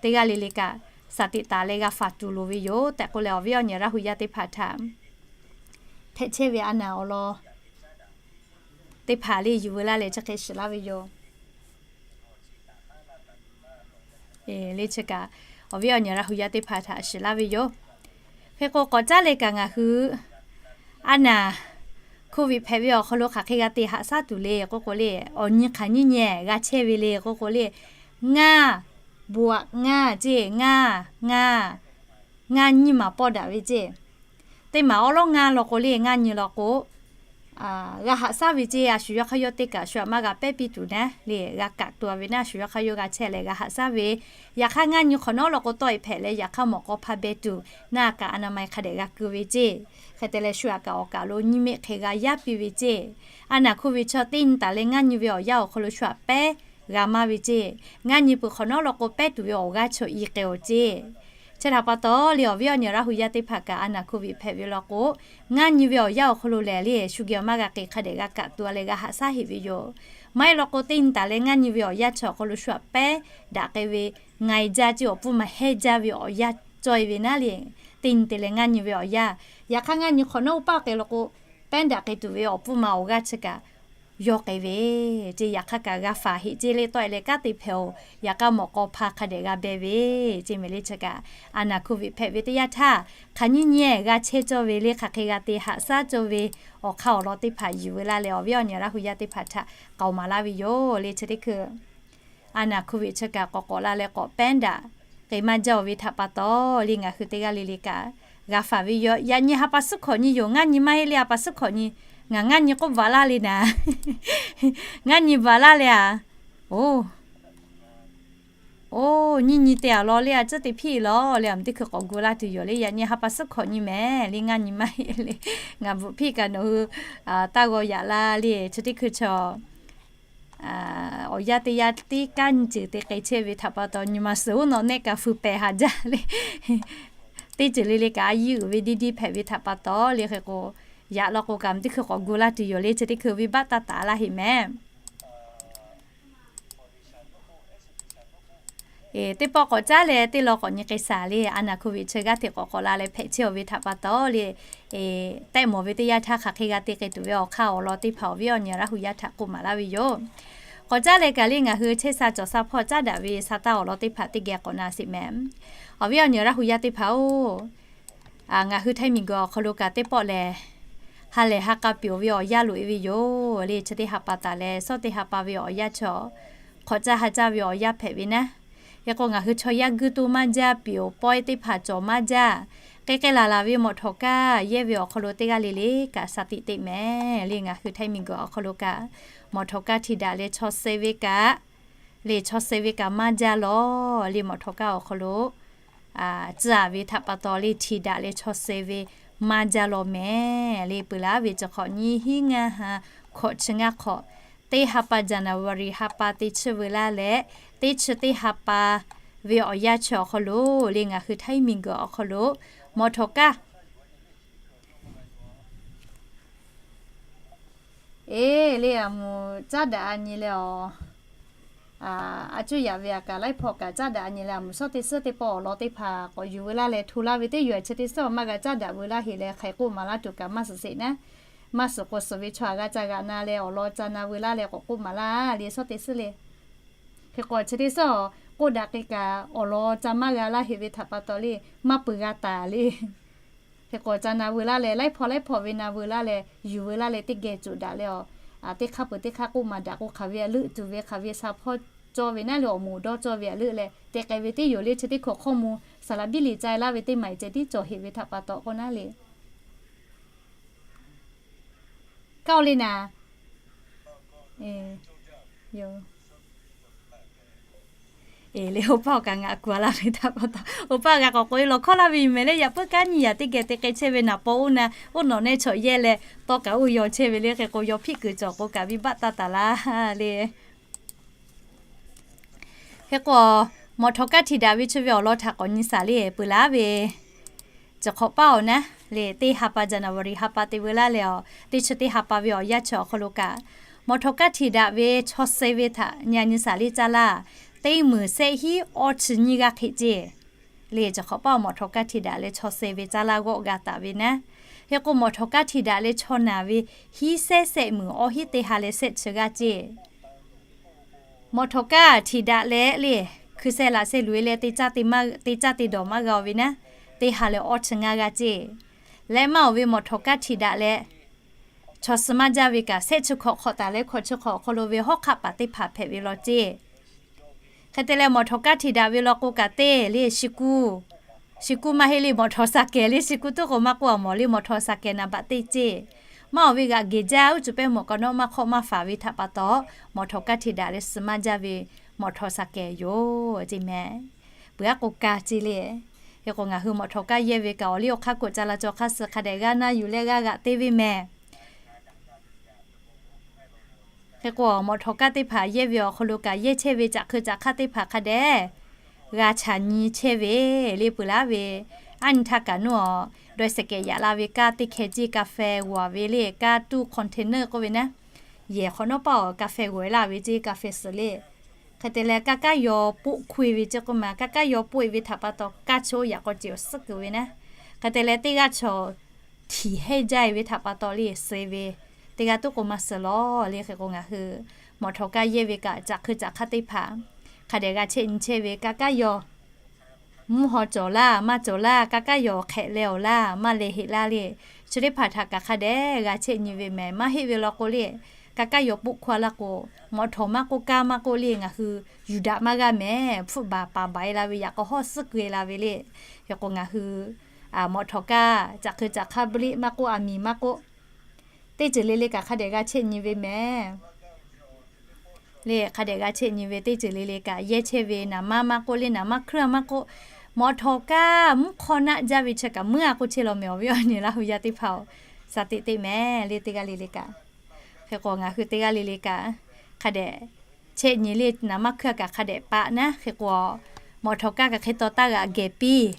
teˇ g'aˇ le le kaꞈ สติ taˍ leh g'a faˍ tuˬ loˍ ve yoˬ tehꞈ k'oˆ leh, awˬ viˉ awˬ nyi Laˇ hu yaˇ teˇ hpaˍ htaꞈ hpehꞈ chehˇ ve a naˬ awˬ lawn teˇ hpaˍ le yuˬ veu laˇ leh chi hk'e shiˍ laˇ ve yoˬ. Le chi kaꞈ, awˬ viˉ awˬ nyi Laˇ hu yaˇ teˇ hpaˍ htaꞈ shiˍ laˇ ve yoˬ. Hk'e k'o, k'awꞈ caˉ leh kaꞈ ngaˬ hui a naˬ hkoˇ ve hpehꞈ ve awˬ hk'aw lo hk'aˬ hk'e g'a te haꞈ shaˉ tuˬ le k'oˆ k'o le, awˬ nyi hk'aˬ nyiˇ nyi g'a chehˇ ve le k'oˆ k'o le, ngaˇ, บวก ngaˇ ceˇ, ngaˇ, ngaˇ, ngaˇ nyiˇ maˬ pawˆ daꞈ ve ceˇ. Teˇ maˬ awˉ lawˉ ngaˇ law k'o le, ngaˇ nyi law k'o, g'a haꞈ shaˉ ve ceˇ. A shu yawˇ hk'aˇ yawˇ teˇ kaꞈ shu aꞈ maˇ g'a pehˉ piˇ tuˬ naˉ le, g'a kaꞈ tuˬ a ve naˉ, a shu yawˇ hk'aˇ yawˇ g'a chehˇ leh g'a haꞈ shaˉ ve. Yaꞈ hk'aˇ, ngaˇ nyi hk'awꞈ nawˉ law k'o, tawˆ e hpehꞈ leh yaꞈ hk'aˇ mawꞈ k'aw hpa beh tuˬ, naˆ kaꞈ อนามัย hk'a dehꞈ g'a keu ve ceˇ. Hk'e te leh, shu aꞈ kaꞈ awˬ kaꞈ lo nyiˇ meˆ hk'e g'a yaˇ piˇ ve ceˇ. A naˬ hkoˇ ve chaw teˇ nyi taˍ leh ngaˇ nyi ve awˬ yanˇ awˬ hk'aw lo shu aꞈ pehˉ g'a maˇ ve ceˇ. Ngaˇ nyi peuˬ hk'awꞈ nawˉ law k'o, pehˉ tuˬ ve awˬ g'aˇ chaw i k'ai awˬ ceˇ. Chi htaꞈ pa taw le, awˬ viˉ awˬ nyi Laˇ hu yaˇ teˇ hpaˍ kaꞈ a naˬ hkoˇ ve hpehꞈ ve law k'o, ngaˇ nyi ve awˬ yanˇ awˬ hk'aw lo lehˬ le, shu geh awˬ maˇ g'a k'ai, hk'a dehꞈ g'a kaꞈ tuˬ a leh g'a haꞈ shaˉ heꞈ ve yoˬ. Maˇ heˆ law k'o, teˇ nyi taˍ leh ngaˇ nyi ve awˬ yanˇ chi awˬ hk'aw lo shu aꞈ pehˉ daꞈ k'ai ve, nga e jaˇ ceˇ, awˬ pfuhˇ ma hehˇ jaˇ ve awˬ yanˇ cawˇ e ve naˉ le. Teˇ nyi te leh ngaˇ nyi ve awˬ yanˇ, yaꞈ hk'aˇ ngaˇ nyi hk'awꞈ nawˉ oˇ paˆ k'ai law k'o, pehˉ daꞈ k'ai tuˬ ve awˬ pfuhˇ ma awˬ g'aˇ chi kaꞈ yawˇ k'ai ve ceˇ. Yaꞈ hk'aˇ kaꞈ g'a faˍ heꞈ ceˇ le, tawˆ e leh kanˉ te hpehꞈ oˬ, yaꞈ hk'aˇ mawꞈ k'aw hpa hk'a dehꞈ g'a beh ve ceˇ mehˍ le. Chi kaꞈ a naˬ hkoˇ ve hpehꞈ ve teˇ yanˇ htaˇ, hk'aˬ nyiˇ nyi g'a chehˇ cawˇ ve le, hk'aˬ hk'e g'a te haꞈ shaˉ cawˇ ve, awˬ hk'aˇ awˬ lawn teˇ hpaˍ yuˬ veu laˇ leh, awˬ viˉ awˬ nyi Laˇ hu yaˇ teˇ hpaˍ htaꞈ k'aoˍ maˍ laˇ ve yoˬ le. Chi teˇ hkui a naˍ hko viꞈ chi kaꞈ k'awꞈ k'awꞈ la leh k'awꞈ pehˉ daꞈ k'ai maˇ jaˇ-oˬ ve htaꞈ pa taw le, ngaˬ hui teˇ g'aˇ le le kaꞈ g'a faˍ ve yoˬ. Yaꞈ nyi ha pa suhˉ hkawꞈ nyi yoˬ. Ngaˇ nyi maˇ heˆ le, ha pa suhˉ hkawꞈ nyi, ngaˬ ngaˇ nyi k'oˆ baˬ laˇ le naˍ. Ngaˇ nyi baˬ laˇ le a. Oˬ, oˬ, nyiˇ nyi te a law le a, tcuhˉ te hpiˇ law le a, mvuhˇ teˇ hkui k'awꞈ gu laˇ tuˬ yoˬ le. Yaꞈ nyi ha pa suhˉ hkawꞈ nyi mehˍ le, ngaˇ nyi maˇ heˆ le. Ngaˬ bvuhꞈ hpiˇ kaꞈ nawˬ hui taˇ g'aw yaꞈ laˇ le. Chi teˇ hkui chaw awˬ yanˇ teˇ yanˇ tiˉ kanˉ nyi ceuˬ te k'ai chehˇ ve htaꞈ pa taw, nyi ma suhˍ oˉ nawˬ nehˆ kaꞈ feu pehˍ haˍ jaˇ le. Teˇ ceuˬ le le kaꞈ a yiˇ uiˍ ve diˇ diˇ hpehꞈ ve htaꞈ pa taw le, hk'e k'o, yaꞈ law k'o kaꞈ mvuhˇ teˇ hkui k'awꞈ gu laˇ tuˬ yoˬ le. Chi teˇ hkui venˇbaˆ taˇ taˍ laˇ heˆ mehˍ. Teˇ pawˆ k'awꞈ caˉ leh teˇ law k'awꞈ nyi k'ai shaˍ le. A naˍ hko viꞈ chi g'aˇ hteꞈ k'awꞈ k'awꞈ la leh hpehꞈ chehˇ-oˬ ve htaꞈ pa taw le, tehˆ mawˬ ve teˇ yanˇ htaˇ hk'aˬ hk'e g'a te k'ai tuˬ ve awˬ hk'aˇ awˬ lawn teˇ hpaˍ awˬ viˉ awˬ nyi Laˇ hu yaˇ htaꞈ k'oˆ maˍ laˇ ve yoˬ. K'awꞈ caˉ leh kaꞈ le ngaˬ hui chehˇ sha cawˬ sha hpawˇ caˉ daꞈ ve sa taˇ awˬ lawn teˇ hpaˍ teˇ geh k'awꞈ na sheˍ mehˍ. Awˬ viˉ awˬ nyi Laˇ hu yaˇ teˇ hpaˍ-oˬ, ngaˬ hui Htaiˇ miˬguiˬ awˬ hk'aw lo kaꞈ teˇ pawˆ lehˬ, ha lehˬ ha k'a peuˬ-oˬ ve awˬ yanˇ loꞈ-e ve yoˬ le. Chi teˇ ha pa taˍ leh suhˉ teˇ ha pa ve awˬ yanˇ chaw hk'awꞈ caˇ ha caˇ ve awˬ yanˇ hpehꞈ ve naˉ. Hk'e k'o ngaˬ hui chaw yaˇ guiˇ toˇ maˇ jaˇ, pyeˍ-oˬ pawehˇ teˇ hpaˍ cawˬ maˇ jaˇ. K'ai k'ai laˬ laˬ ve mawꞈ htawnˍ kaˇ yehˇ ve awˬ hk'aw lo teˇ g'aˇ le le kaꞈ sha tiꞈ teꞈ mehˍ le. Ngaˬ hui Htaiˇ miˬguiˬ awˬ hk'aw lo kaꞈ mawꞈ htawnˍ kaˇ htiꞈ daꞈ leh chaw suh ve kaꞈ le, chaw suh ve kaꞈ maˇ jaˇ law le. Mawꞈ htawnˍ kaˇ awˬ hk'aw lo tcuh-a ve htaꞈ pa taw le, htiꞈ daꞈ leh chaw suh ve maˇ jaˇ law mehˍ le. Peuˬ laˇ ve chi hk'awꞈ nyiˇ hinˉ ngaˇ ha hkawꞈ chi ngaˇ hk'awꞈ, teˇ ha pa January ha pa teˇ chi veu laˇ leh, teˇ chi teˇ ha pa ve awˬ yanˇ chi awˬ hk'aw lo le, ngaˬ hui Htaiˇ miˬguiˬ awˬ hk'aw lo mawꞈ htawnˍ kaˇ Eˬ, le a mvuhˬ caˉ daꞈ-a nyi leh awˬ, a cuˇ yaꞈ ve a kaꞈ laiˉ hpawˇ kaꞈ caˉ daꞈ-a nyi leh a mvuhˬ shawˉ teˇ suhˉ teˇ pawˆ awˬ lawn teˇ hpaˍ k'awꞈ yuˬ veu laˇ leh hto laˇ ve teˇ yuˬ a chi teˇ suhˉ maˇ g'a caˉ daꞈ veu laˇ heˆ leh hk'aiˍ k'oˆ maˍ laˇ tuˬ kaꞈ maˇ suhˍ sheˍ naˉ. Maˇ suhˍ k'o suhˍ ve chaw aꞈ g'a ca g'aꞈ na leh awˬ lawn ca na veu laˇ leh k'awꞈ k'oˆ maˍ laˇ le shawˉ teˇ suhˉ le. Hk'e k'o chi teˇ suhˉ k'oˆ daꞈ k'ai kaꞈ awˬ lawn ca maˇ g'a laˇ heˆ ve htaꞈ pa taw le, maˇ peuˬ g'a taˍ le. Hk'e k'o ca na veu laˇ leh laiˉ hpawˇ laiˉ hpawˇ ve na veu laˇ leh yuˬ veu laˇ leh teˇ geh coˬ daꞈ leh awˬ, teˇ hk'aˇ peuˬ teˇ hk'aˇ k'oˆ maˍ daꞈ k'o hk'aˬ ve a leuˆ tuˬ ve hk'aˬ ve sha hpawˇ cawˇ ve naˉ le awˬ moˍ dawˇ cawˇ ve a leuˆ leh te k'ai ve teˇ yoˬ le. Chi teˇ hkui hkawˇ mvuh saˍ laˍ biˇ liꞈ ca-e laˇ ve teˇ maˬ iꞈ ceh tiˉ cawˬ heꞈ ve htaꞈ pa taw k'oˆ naˉ le. Kaˇ-oˬ le naˍ. Eˬ, le, oˇ paˆ awˬ kaꞈ ngaˬ kuˬ-a laˇ ve htaꞈ pa taw, oˇ paˆ g'a k'awꞈ k'oꞈ-e lawˬ hkawˇ laˇ ve yoˬ mehˍ le. Yaꞈ puiˉ kanˉ nyi yaꞈ teˇ geh te k'ai chehˇ ve naˍ paw oˇ na, oˇ nawˬ nehˇ chaw yehˇ leh tawˇ kaꞈ oˇ yaw chehˇ ve le. Hk'e k'o yaw hpiˆ kuiˬ cawˬ k'o kaꞈ venˇbaˆ taˇ taˍ laˇ le. Hk'e k'o, mawꞈ htawnˍ kaˇ htiꞈ daꞈ ve chi ve awˬ lawn htaꞈ k'awꞈ nyi shaˍ le. Peuˬ laˇ ve, chi hk'awꞈ paˇ awˬ naˉ le, teˇ ha pa January ha pa te veu laˇ leh awˬ, teˇ chi teˇ ha pa ve awˬ yanˇ chi awˬ hk'aw lo kaꞈ, mawꞈ htawnˍ kaˇ htiꞈ daꞈ ve chaw suh ve htaꞈ nyi a nyi shaˍ le caˇ laˇ. Teˇ meunˍ sehˆ hinˉ awˇ chi nyiˇ g'aˇ hk'e ceˇ le. Chi hk'awꞈ paˇ mawꞈ htawnˍ kaˇ htiꞈ daꞈ leh chaw suh ve caˇ laˇ g'awˆ g'a taˍ ve naˉ. Hk'e k'o mawꞈ htawnˍ kaˇ htiꞈ daꞈ leh chaw naˬ ve hinˉ sehˉ sehˆ meunˍ awˇ hinˉ teˇ ha leh sehˆ chi g'aˇ ceˇ. Mawꞈ htawnˍ kaˇ htiꞈ daꞈ leh le, hkui seh laꞈ seh loꞈ-e leh te caˇ te dawˬ maˇ g'a-oˬ ve naˉ, teˇ ha leh awˇ chi ngaˇ g'aˇ ceˇ. Leh maˇ-oˬ ve mawꞈ htawnˍ kaˇ htiꞈ daꞈ leh chaw suh maˇ jaˇ ve kaꞈ sehˆ chi hkawꞈ hk'awꞈ taˍ leh hkawꞈ chi hk'awꞈ awˬ hk'aw lo ve hawˉ hk'aˆ paˍ teˇ hpaˍ hpehꞈ ve law ceˇ. Hk'e te leh mawꞈ htawnˍ kaˇ htiꞈ daꞈ ve law k'o kaꞈ teˇ le shi kuˇ, shi kuˇ maˇ heˆ le mawꞈ htawnˍ shaˍ kehˬ le shi kuˇ tuˉ k'o maˇ k'oˆ-a mawˬ le mawꞈ htawnˍ shaˍ kehˬ naˍ baꞈ teˇ ceˇ. Maˇ-oˬ ve g'aꞈ geˬ jaˇ uˉ cuˬ pehˇ mawˬ k'awꞈ nawˉ maˇ hk'awˆ maˇ faˍ ve htaꞈ pa taw, mawꞈ htawnˍ kaˇ htiꞈ daꞈ leh suh maˇ jaˇ ve mawꞈ htawnˍ shaˍ kehˬ yoˬ ceˇ mehˍ. Peuˬ aˉ k'o ka ceˇ le. Hk'e k'o ngaˬ hui mawꞈ htawnˍ kaˇ yehˇ ve kaꞈ awˬ liˇ awˬ hk'aˇ k'oˆ ca la cawˬ hk'aˇ suh hk'a dehꞈ g'aˇ naˇ yuˬ leh g'aˇ g'aꞈ te ve mehˍ. Hk'e k'o mawꞈ htawnˍ kaˇ teˇ hpaˍ yehˇ ve awˬ hk'aw lo kaꞈ yehˇ chehˇ ve caꞈ hk'eu caꞈ hk'aˇ teˇ hpaˍ hk'a dehꞈ g'a chaꞈ nyi chehˇ ve le. Peuˬ laˇ ve, aˉ nyi htaˇ kaꞈ nuˇ-awˬ dawˇ sehˍ kehˬ yaꞈ la ve kaˇ teˇ hkeh ceˇ ka feh g'awˬ-a ve le. Kaˇ tuˇ container k'oˆ ve naˉ, yehˬ hk'awꞈ nawˉ paˇ-oˬ ka feh g'awˬ-e laˇ ve ceˇ ka feh suhˍ le. Hk'e te leh kaˇ kaˉ yaw poˆ hkuˇ-e ve ceˇ k'oˆ ma, kaˇ kaˉ yaw poˆ-e ve htaꞈ pa taw kaˇ chaw yaꞈ k'aw ceˬ awˬ suhˉ kuiˬ ve naˉ. Hk'e te leh teˇ g'aˇ chaw htiˍ hehnˇ jaˇ-e ve htaꞈ pa taw le suh ve, teˇ g'aˇ tuˉ k'o maˇ suh lawˬ le. Hk'e k'o ngaˬ hui mawꞈ htawnˍ kaˇ yehˇ ve kaꞈ caꞈ hk'eu caꞈ hk'aˇ teˇ hpaˍ hk'a dehꞈ g'a chehˇ nyi chehˇ ve kaˇ kaˉ yaw mvuhˇ haw cawˬ laˇ maˇ cawˬ laˇ, kaˇ kaˉ yaw hk'ehꞈ leh-oˬ laˇ maˇ leh heˆ laˇ le. Chi teˇ hpaˍ htaꞈ kaꞈ hk'a dehꞈ g'a chehˇ nyi ve mehˍ. Maˇ heˆ ve law k'o le, Kaˇ kaˇ yaw poˆ hkawˇ laˇ k'o, mawꞈ htawˇ maˇ k'oˆ, kaˇ maˇ k'oˆ le, ngaˬ hui yuˬ daꞈ maˇ g'a mehˍ. Hpfuhˆ baˬ paˍ baˬ e la ve, yaꞈ k'aw hawˉ suhˉ keu e la ve le. Hk'e k'o ngaˬ hui mawꞈ htawˇ kaˇ caꞈ hk'eu caꞈ hk'aˇ beuˆ liˆ maˇ k'oˆ, aˬ miˍ maˇ k'oˆ, teˇ ceuˬ le le kaꞈ hk'a dehꞈ g'a chehˇ nyi ve mehˍ. Le hk'a dehꞈ g'a chehˇ nyi ve teˇ ceuˬ le le kaꞈ yehˇ chehˇ ve, naˍ manˇ maˇ k'oˆ le, naˍ manˇ hkriˇ maˇ k'oˆ, mawꞈ htawˇ kaˇ mvuhˇ hk'awˇ naˆ jaˇ ve chi kaꞈ meuˇ a k'oˆ chehˇ law mehˍ. Awˬ viˉ awˬ nyi Laˇ hu yaˇ teˇ hpaˍ-oˬ, shaˍ teꞈ teꞈ mehˍ le teˇ g'aˇ le le kaꞈ. Hk'e k'o ngaˬ hui teˇ g'aˇ le le kaꞈ hk'a dehꞈ chehˇ nyi le, naˍ manˇ hkriˇ kaꞈ hk'a dehꞈ paˆ naˉ. Hk'e k'o mawꞈ htawˇ kaˇ kaꞈ hk'e taw taˇ g'aꞈ gehˬ piˇ.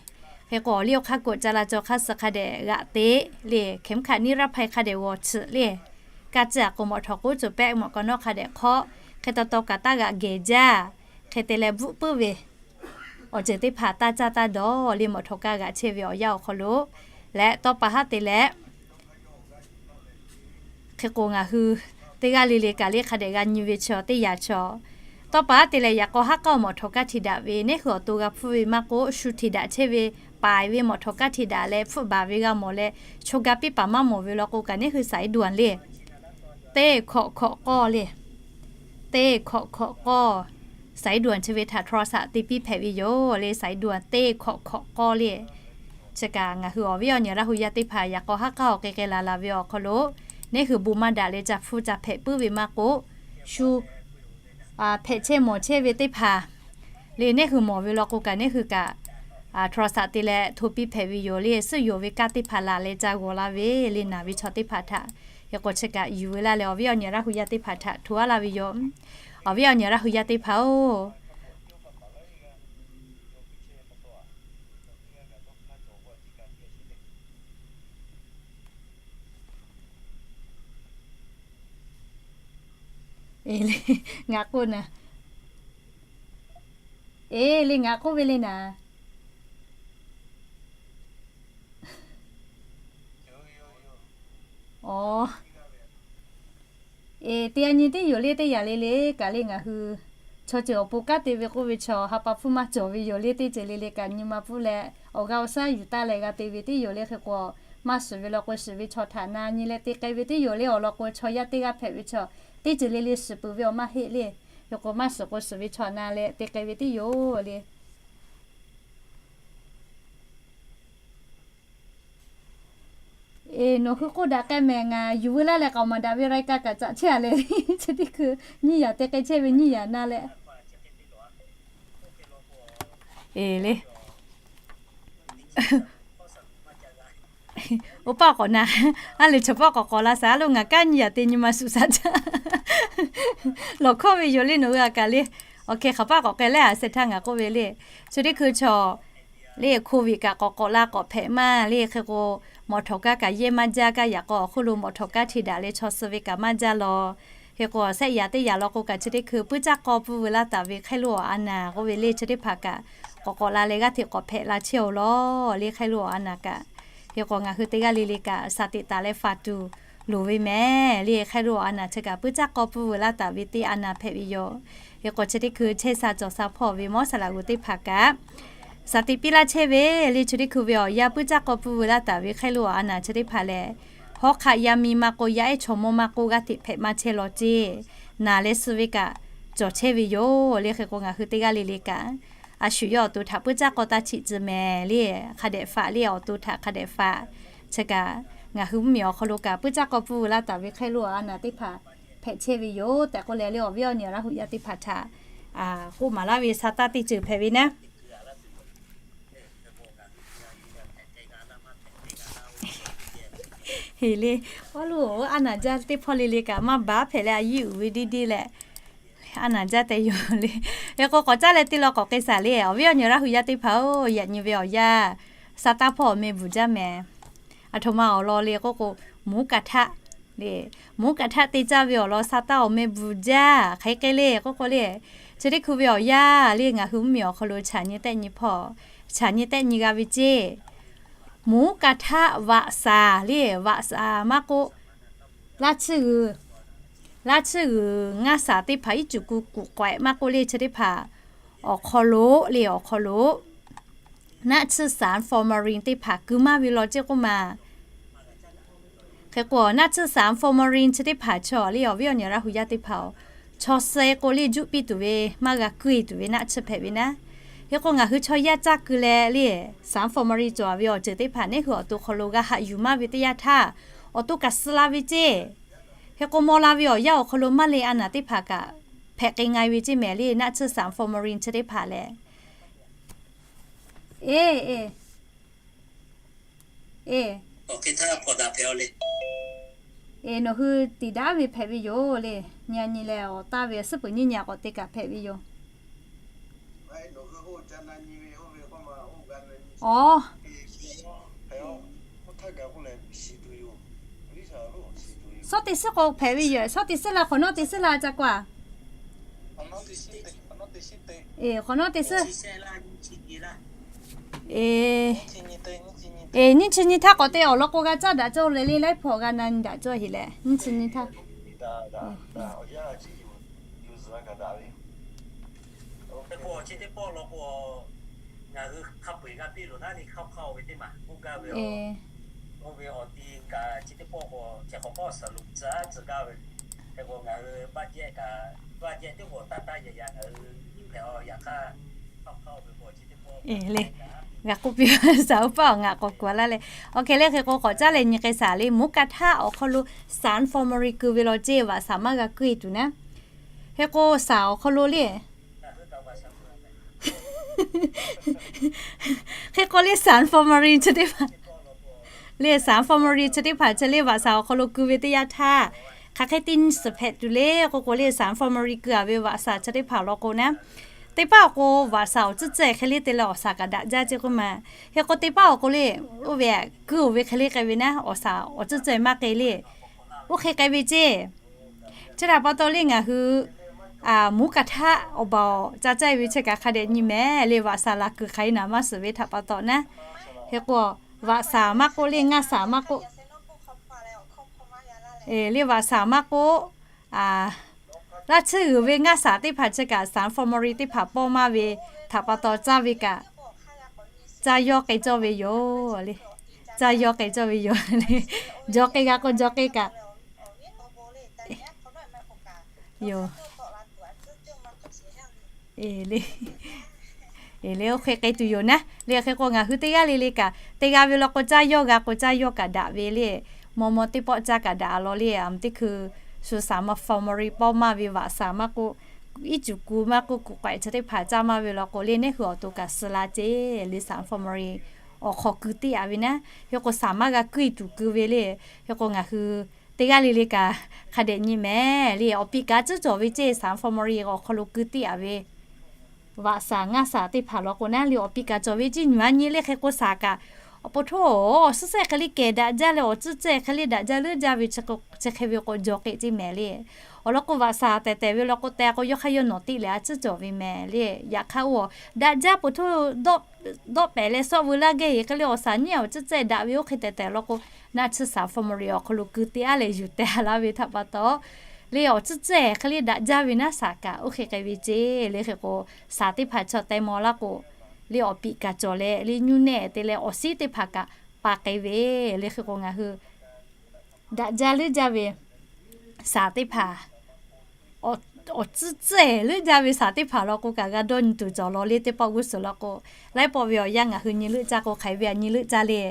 Hk'e k'o awˬ liˇ awˬ hk'aˇ k'oꞈ ca la caw hk'aˇ suh hk'a dehꞈ g'aꞈ teꞈ le, เข็มขัดนิรภัย hk'a dehꞈ g'awˬ tsuhꞈ le. Kaˇ ciˇ a k'o mawꞈ htawˇ k'oˆ cawˬ pehˆ, mawꞈ k'aw nawˉ hk'a dehꞈ hk'awˆ, hk'e taw taw kaꞈ taˇ g'aꞈ gehˬ jaˇ. Hk'e te leh bvuhˆ puiˉ ve awˬ ceuˬ teˇ hpaˍ taˇ caˇ taˇ dawˬ le, mawꞈ htawˇ kaˇ g'aꞈ chehˇ ve awˬ yanˇ awˬ hk'aw lo leh tawˇ pa haˉ te leh Hk'e k'o ngaˬ hui teˇ g'aˇ le le kaꞈ le hk'a dehꞈ g'a nyi ve chaw teˇ yanˇ chaw, tawˇ pa haˉ te leh yaꞈ k'aw haˉ k'aˇ awˬ mawꞈ htawꞈ kaˇ htiꞈ daꞈ ve, neˉ hui awˬ to g'a hpfuhˇ ve maˇ k'oˆ, shu htiꞈ daꞈ chehˇ ve, paiˍ ve mawꞈ htawꞈ kaˇ htiꞈ daꞈ leh hpfuhˆ baˬ ve g'a mawˬ leh, chaw ga piˇ paˍ maˇ mawˬ ve law k'o kaꞈ neˉ hui สายด่วน le, teˇ hkawꞈ hkawꞈ k'awˇ le, teˇ hkawꞈ hkawꞈ k'awˇ, สายด่วน chi ve htaꞈ htaw shaꞈ te piˇ hpehꞈ ve yoˬ le, สายด่วน teˇ hkawꞈ hkawꞈ k'awˇ le. Chi kaꞈ ngaˬ hui awˬ viˉ awˬ nyi Laˇ hu yaˇ teˇ hpaˍ yaꞈ k'aw haˉ k'aˇ awˬ k'ai k'ai laˬ laˬ ve awˬ hk'aw lo, neˉ hui bon maˇ daꞈ leh ca hpfuhˇ ca hpehꞈ puiˉ ve maˇ k'oˆ, shu hpehꞈ chehˇ mawˬ chehˇ ve teˇ hpaˍ le, neˉ hui mawˬ ve law k'o kaꞈ neˉ hui kaꞈ htaw shaꞈ te leh hto piˇ hpehꞈ ve yoˬ le. Suhˆ yonˍ ve kaˇ teˇ hpaˍ laˬ leh ca g'awˬ la ve le, naˬ ve chaw teˇ hpaˍ htaꞈ. Hk'e k'o chi kaꞈ yuˬ ve laˇ leh awˬ viˉ awˬ nyi Laˇ hu yaˇ teˇ hpaˍ htaꞈ hto aˉ laˇ ve yoˬ. Awˬ viˉ awˬ nyi Laˇ hu yaˇ teˇ hpaˍ-oˬ, eˬ le, ngaˬ k'oˆ naˍ, eˬ le ngaˬ k'oˆ ve le naˍ. Aˬ, eˬ, teˇ yanˇ nyi tiˉ yoˬ le, teˇ yanˇ le le kaꞈ le ngaˬ hui chaw ceuˬ awˬ pon kanˉ te ve k'oˆ ve chaw ha pa hpfuhˇ maˇ cawˬ ve yoˬ le. Teˇ ceuˬ le le kaꞈ nyi ma pfuhˇ leh awˬ g'aˇ awˬ shaˉ yuˬ taˇ leh g'a te ve tiˉ yoˬ le. Hk'e k'o maˇ shiˍ ve law k'o shiˍ ve chaw htaꞈ na nyi leh te k'ai ve tiˉ yoˬ le. Awˬ lawn k'o chaw yaˇ teˇ g'aˇ hpehꞈ ve chaw, teˇ ceuˬ le le shiˍ peuˬ ve awˬ maˇ heˆ le. Hk'e k'o maˇ shiˍ k'o shiˍ ve chaw na leh te k'ai ve tiˉ yoˬ le. Eˬ, nawˬ hui k'oˆ daꞈ k'ai mehˍ, ngaˬ yuˬ veu laˇ leh k'aoˍ maˍ daꞈ ve รายการ kaꞈ caꞈ chehˇ a le. Chi teˇ hkui nyiˇ yaꞈ te k'ai chehˇ ve nyiˇ yaꞈ na leh, eˬ le, oˇ paˆ k'awꞈ na, a le chaw paˆ k'awꞈ k'awꞈ la shaˍ lo, ngaˬ kanˉ nyiˇ yaꞈ te nyi ma shuˍ shaˍ jaˇ. Lawˬ hkawˇ ve yoˬ le nawˬ hui a kaꞈ le. Awˬ hk'e hk'aˬ paˆ k'awꞈ k'ai leh a sheh htaˇ ngaˬ k'oˆ ve le. Chi teˇ hkui chaw le โควิด kaꞈ k'awꞈ k'awꞈ la k'awꞈ hpehꞈ maˇ le. Hk'e k'o mawꞈ htawꞈ kaˇ kaꞈ yehˇ maˇ jaˇ, kaˇ yaꞈ k'aw awˬ hk'oˆ lo mawꞈ htawꞈ kaˇ htiꞈ daꞈ leh chaw suh ve kaꞈ maˇ jaˇ law. Hk'e k'o shehˆ yaꞈ teˇ yaꞈ law k'o kaꞈ chi teˇ hkui puiˉ caˇ k'aw pfuhˇ veu laˇ taˍ ve hk'e lo awˬ a naˍ k'oˆ ve le. Chi teˇ hpaˍ kaꞈ k'awꞈ k'awꞈ la leh g'aˇ hteꞈ k'awꞈ hpehꞈ la chehˇ-oˬ law le hk'e lo awˬ a naˍ kaꞈ. Hk'e k'o ngaˬ hui teˇ g'aˇ le le kaꞈ shaˍ teꞈ taˍ leh faˍ tuˬ loˍ ve mehˍ le. Hk'e lo awˬ a naˍ chi kaꞈ puiˉ caˇ k'aw pfuhˇ veu laˇ taˍ ve teˇ a naˍ hpehꞈ ve yoˬ. Hk'e k'o chi teˇ hkui chehˇ sha cawˬ sha hpawˇ ve mawˇ saˍ laꞈ g'uˬ teˇ hpaˍ kaꞈ shaˍ teꞈ piˇ laˇ chehˇ ve le. Chi teˇ hkui ve awˬ yanˇ puiˉ caˇ k'aw pfuhˇ veu laˇ taˍ ve hk'e lo awˬ a naˍ chi teˇ hpaˍ lehˬ, hawˉ hk'aˆ yaˇ miˇ maˇ k'oˆ, yaˇ ehˉ chaw mawˇ maˇ k'oˆ, g'aˇ hteꞈ hpehꞈ maˇ chehˇ law ceˇ, naˍ leh suh ve kaꞈ cawˬ chehˇ ve yoˬ le. Hk'e k'o ngaˬ hui teˇ g'aˇ le le kaꞈ a shu yawˇ awˬ to htaꞈ puiˉ caˇ k'aw taˇ chiꞈ tcuh mehˍ le. Hk'a dehꞈ faꞈ le, awˬ to htaꞈ hk'a dehꞈ faꞈ. Chi kaꞈ ngaˬ hui mvuhˇmiˬ awˬ hk'aw lo kaꞈ puiˉ caˇ k'aw pfuhˇ veu laˇ taˍ ve hk'e lo awˬ a naˍ teˇ hpaˍ hpehꞈ chehˇ ve yoˬ tehꞈ k'oˆ leh le awˬ viˉ awˬ nyi Laˇ hu yaˇ teˇ hpaˍ htaꞈ k'oˆ maˍ laˇ ve sha taˇ teˇ ceuˬ hpehꞈ ve naˉ. Heˍ le, awˬ lo a naˍ jaˇ teˇ hpawˇ le le kaꞈ maˇ baˬ hpehꞈ leh a yiˇ uiˍ ve deˇ deˇ leh, a naˍ jaˇ tehꞈ yoˬ le. Hk'e k'o k'awꞈ caˉ leh teˇ law k'awꞈ k'ai shaˍ le. Awˬ viˉ awˬ nyi Laˇ hu yaˇ teˇ hpaˍ-oˬ, yaꞈ nyi ve awˬ yanˇ sha taˇ hpawˇ awˬ meh bvuhˬ jaˇ mehˍ. A htoꞈ ma awˬ lawn le k'oˆ k'o, หมูกระทะ le, หมูกระทะ te caˇ ve awˬ lawn sha taˇ awˬ meh bvuhˬ jaˇ hk'e k'ai le k'oˆ k'o le. Chi teˇ hkui ve awˬ yanˇ le ngaˬ hui mvuhˇmiˬ awˬ hk'aw lo chaꞈ nyi tehˆ nyi hpawˇ, chaꞈ nyi tehˆ nyi g'a ve ceˇ. หมูกระทะ vaꞈ shaˍ le, vaꞈ shaˍ maˇ k'oˆ, laˇ chiˇ g'uiˬ, laˇ chiˇ g'uiˬ ngaˇ shaˍ teˇ hpaˍ iˉ cuˬ ku kuˬ k'awehꞈ maˇ k'oˆ le chi teˇ hpaˍ awˬ hk'aw lo le, awˬ hk'aw lo naˆ chiˇ shaˍ formalin teˇ hpaˍ ku maˇ ve law ceˇ k'oˆ ma. Hk'e k'o, naˆ tsuhˇ สารฟอร์มาลิน chi teˇ hpaˍ chaw le, awˬ viˉ awˬ nyi Laˇ hu yaˇ teˇ hpaˍ-oˬ, chaw suh k'o le juˆ piˇ tuˬ ve maˇ g'a kuiˇ tuˬ ve naˆ tsuhˇ hpehꞈ ve naˉ. Hk'e k'o ngaˬ hui chaw yaˇ caˇ ku leh le, สารฟอร์มาลิน cawˬ ve awˬ ceuˬ teˇ hpaˍ neˉ hui awˬ to hk'aw lo g'a haꞈ yuˬ maˇ ve teˇ yanˇ htaˇ, awˬ to kaꞈ suh la ve ceˇ. Hk'e k'o maw la ve awˬ yanˇ awˬ hk'aw lo maˇ le a naˍ teˇ hpaˍ kaꞈ hpehꞈ k'ai nga ve ceˇ mehˍ le, naˆ tsuhˇ สารฟอร์มาลิน chi teˇ hpaˍ lehˬ. E, e, e, e, nawˬ hui tiˍ daꞈ ve hpehꞈ ve yoˬ le. Nyi a nyi leh awˬ taˇ ve suhˉ peuˬ nyiˇ nyi k'awꞈ te kaꞈ hpehꞈ ve yoˬ. Aw, shawˉ te suhˉ k'o hpehꞈ ve yoˬ. Shawˉ te suhˉ la, hk'awꞈ nawˉ te suhˉ la ca k'o a. E, hk'awꞈ nawˉ te suhˉ. E, e, nyiˇ chi nyi htaˇ k'awꞈ te awˬ lawn k'o g'a caˇ daꞈ cawˇ leh le, laiˉ hpawˇ g'a na nyi daꞈ cawˇ heˍ leh, nyiˇ chi nyi htaˇ. E, e, le, g'a k'oˆ piˇ shaˍ oˇ paˆ awˬ ngaˬ k'awꞈ kuˬ laˇ leh, awˬ hk'e le hk'e k'o k'awꞈ caˉ leh nyi k'ai shaˍ le, moˉ ka htaˆ awˬ hk'aw lo สารฟอร์มาลิน keu ve law ceˇ, vaꞈ shaˍ maˇ g'a kuiˇ tuˬ naˉ. Hk'e k'o shaˍ awˬ hk'aw lo le, hk'e k'o le สารฟอร์มาลิน chi teˇ hpaˍ, le สารฟอร์มาลิน chi teˇ hpaˍ chi le vaꞈ shaˍ awˬ hk'aw lo keu ve teˇ yanˇ htaˇ, hk'aˬ hk'e te nyi suhˍ hpehꞈ tuˬ le k'o k'o le สารฟอร์มาลิน keu a ve vaꞈ shaˍ chi teˇ hpaˍ law k'o naˉ, teˇ paˉ awˬ k'o vaꞈ shaˍ awˬ tcuhˉ tcuhˉ hk'e le te leh awˬ shaˍ kaꞈ daꞈ jaˇ ceˇ k'oˆ ma. Hk'e k'o teˇ paˉ awˬ k'o le, oˇ ve kuiˇ oˬ ve hk'e le k'ai ve naˉ, awˬ shaˍ awˬ tcuhˉ tcuhˉ maˇ k'ai le, oˇ hk'e k'ai ve ceˇ. Chi htaꞈ pa taw le ngaˬ hui moˉ ka htaˆ awˬ baˬ awˬ ca caˇ ve chi kaꞈ hk'a dehꞈ nyi mehˍ le, vaꞈ shaˍ laˬ kuiˬ hk'aˬ e naˍ maˇ suhˍ ve htaꞈ pa taw naˉ. Hk'e k'o, vaꞈ shaˍ maˇ k'oˆ le, ngaˇ shaˍ maˇ k'oˆ, le vaꞈ shaˍ maˇ k'oˆ, laˇ tsuhˇ g'uiˬ ve ngaˇ shaˍ teˇ hpaˍ chi kaꞈ สารฟอร์มาลิน teˇ hpaˍ pawˇ maˇ ve htaꞈ pa taw caˇ ve kaꞈ, caˇ yawˇ k'ai cawˇ ve yoˬ le. Caˇ yawˇ k'ai cawˇ ve yoˬ le. Jaw k'ai g'a k'o jaw k'ai kaꞈ yoˬ. E le, e le, oˇ hk'e k'ai tuˬ yoˬ naˉ. Le hk'e k'o ngaˬ hui teˇ g'aˇ le le kaꞈ te g'a ve law k'o caˇ yawˇ g'a k'o caˇ yawˇ kaꞈ daꞈ ve le. Maw maw teˇ pawˆ caˇ kaꞈ daꞈ a law le, a teˇ hkui shu สารฟอร์มาลิน pawˇ maˇ ve vaꞈ shaˍ maˇ k'oˆ, iˉ cuˬ ku maˇ k'oˆ, kuˬ k'ai chi teˇ hpaˍ caˇ maˇ ve law k'o le, neˉ hui awˬ to kaꞈ suh la ceˇ le, สารฟอร์มาลิน awˬ hk'aw keu teˇ a ve naˉ. Hk'e k'o shaˍ maˇ g'a kuiˇ tuˬ keu ve le. Hk'e k'o ngaˬ hui teˇ g'aˇ le le kaꞈ hk'a dehꞈ nyi mehˍ le, awˬ piˇ kaꞈ tcuhˉ cawˬ ve ceˇ, สารฟอร์มาลิน awˬ hk'aw lo keu teˇ a ve vaꞈ shaˍ ngaˇ shaˍ teˇ hpaˍ law k'o naˉ le, awˬ piˇ kaꞈ cawˬ ve ceˇ nyi a nyi le. Hk'e k'o shaˍ kaꞈ awˬ po htoˇ awˬ suhˉ suhˉ hk'e le kehˬ daꞈ jaˇ leh awˬ tcuhˉ tcuhˉ hk'e le daꞈ jaˇ leuˉ jaˇ ve chi hk'e ve k'o jaw k'ai ceˇ mehˍ le. Awˬ lawn k'o vaꞈ shaˍ tehˬ tehˬ ve law k'o te k'o yawˇ hk'aˇ yawˇ nawˬ teˇ lehˬ a tcuhˉ cawˬ ve mehˍ le. Yaꞈ hk'aˇ oˇ daꞈ jaˇ po htoˇ dawˆ pehˍ leh sawˆ veu laˇ geh heˍ hk'e le awˬ shaˍ nyiˇ awˬ tcuhˉ tcuhˉ daꞈ ve oˇ hk'e tehˬ tehˬ law k'o, naˆ tsuhˇ สารฟอร์มาลิน awˬ hk'aw lo keu teˇ a leh yuˬ teh laˇ ve htaꞈ pa taw le, awˬ tcuhˉ tcuhˉ hk'e le daꞈ jaˇ ve naˉ shaˍ kaꞈ oˇ hk'e k'ai ve ceˇ le. Hk'e k'o shaˍ teˇ hpaˍ chaw teh maw laˇ k'o le, awˬ piˇ kaꞈ cawˬ leh le, nyuˇ nehˆ te leh awˬ shiˉ teˇ hpaˍ kaꞈ pa k'ai ve le. Hk'e k'o ngaˬ hui daꞈ jaˇ leuˉ jaˇ ve shaˍ teˇ hpaˍ, awˬ tcuhˉ tcuhˉ leuˉ jaˇ ve shaˍ teˇ hpaˍ law k'o kaꞈ g'a dawˇ nyi tuˬ cawˬ law le. Teˇ pawˆ g'uˇ suhˍ law k'o, laiˉ pawˆ ve awˬ yanˇ ngaˬ hui nyi leuˆ caˇ k'o hk'aˬ hk'e ve a nyi leuˆ caˇ le.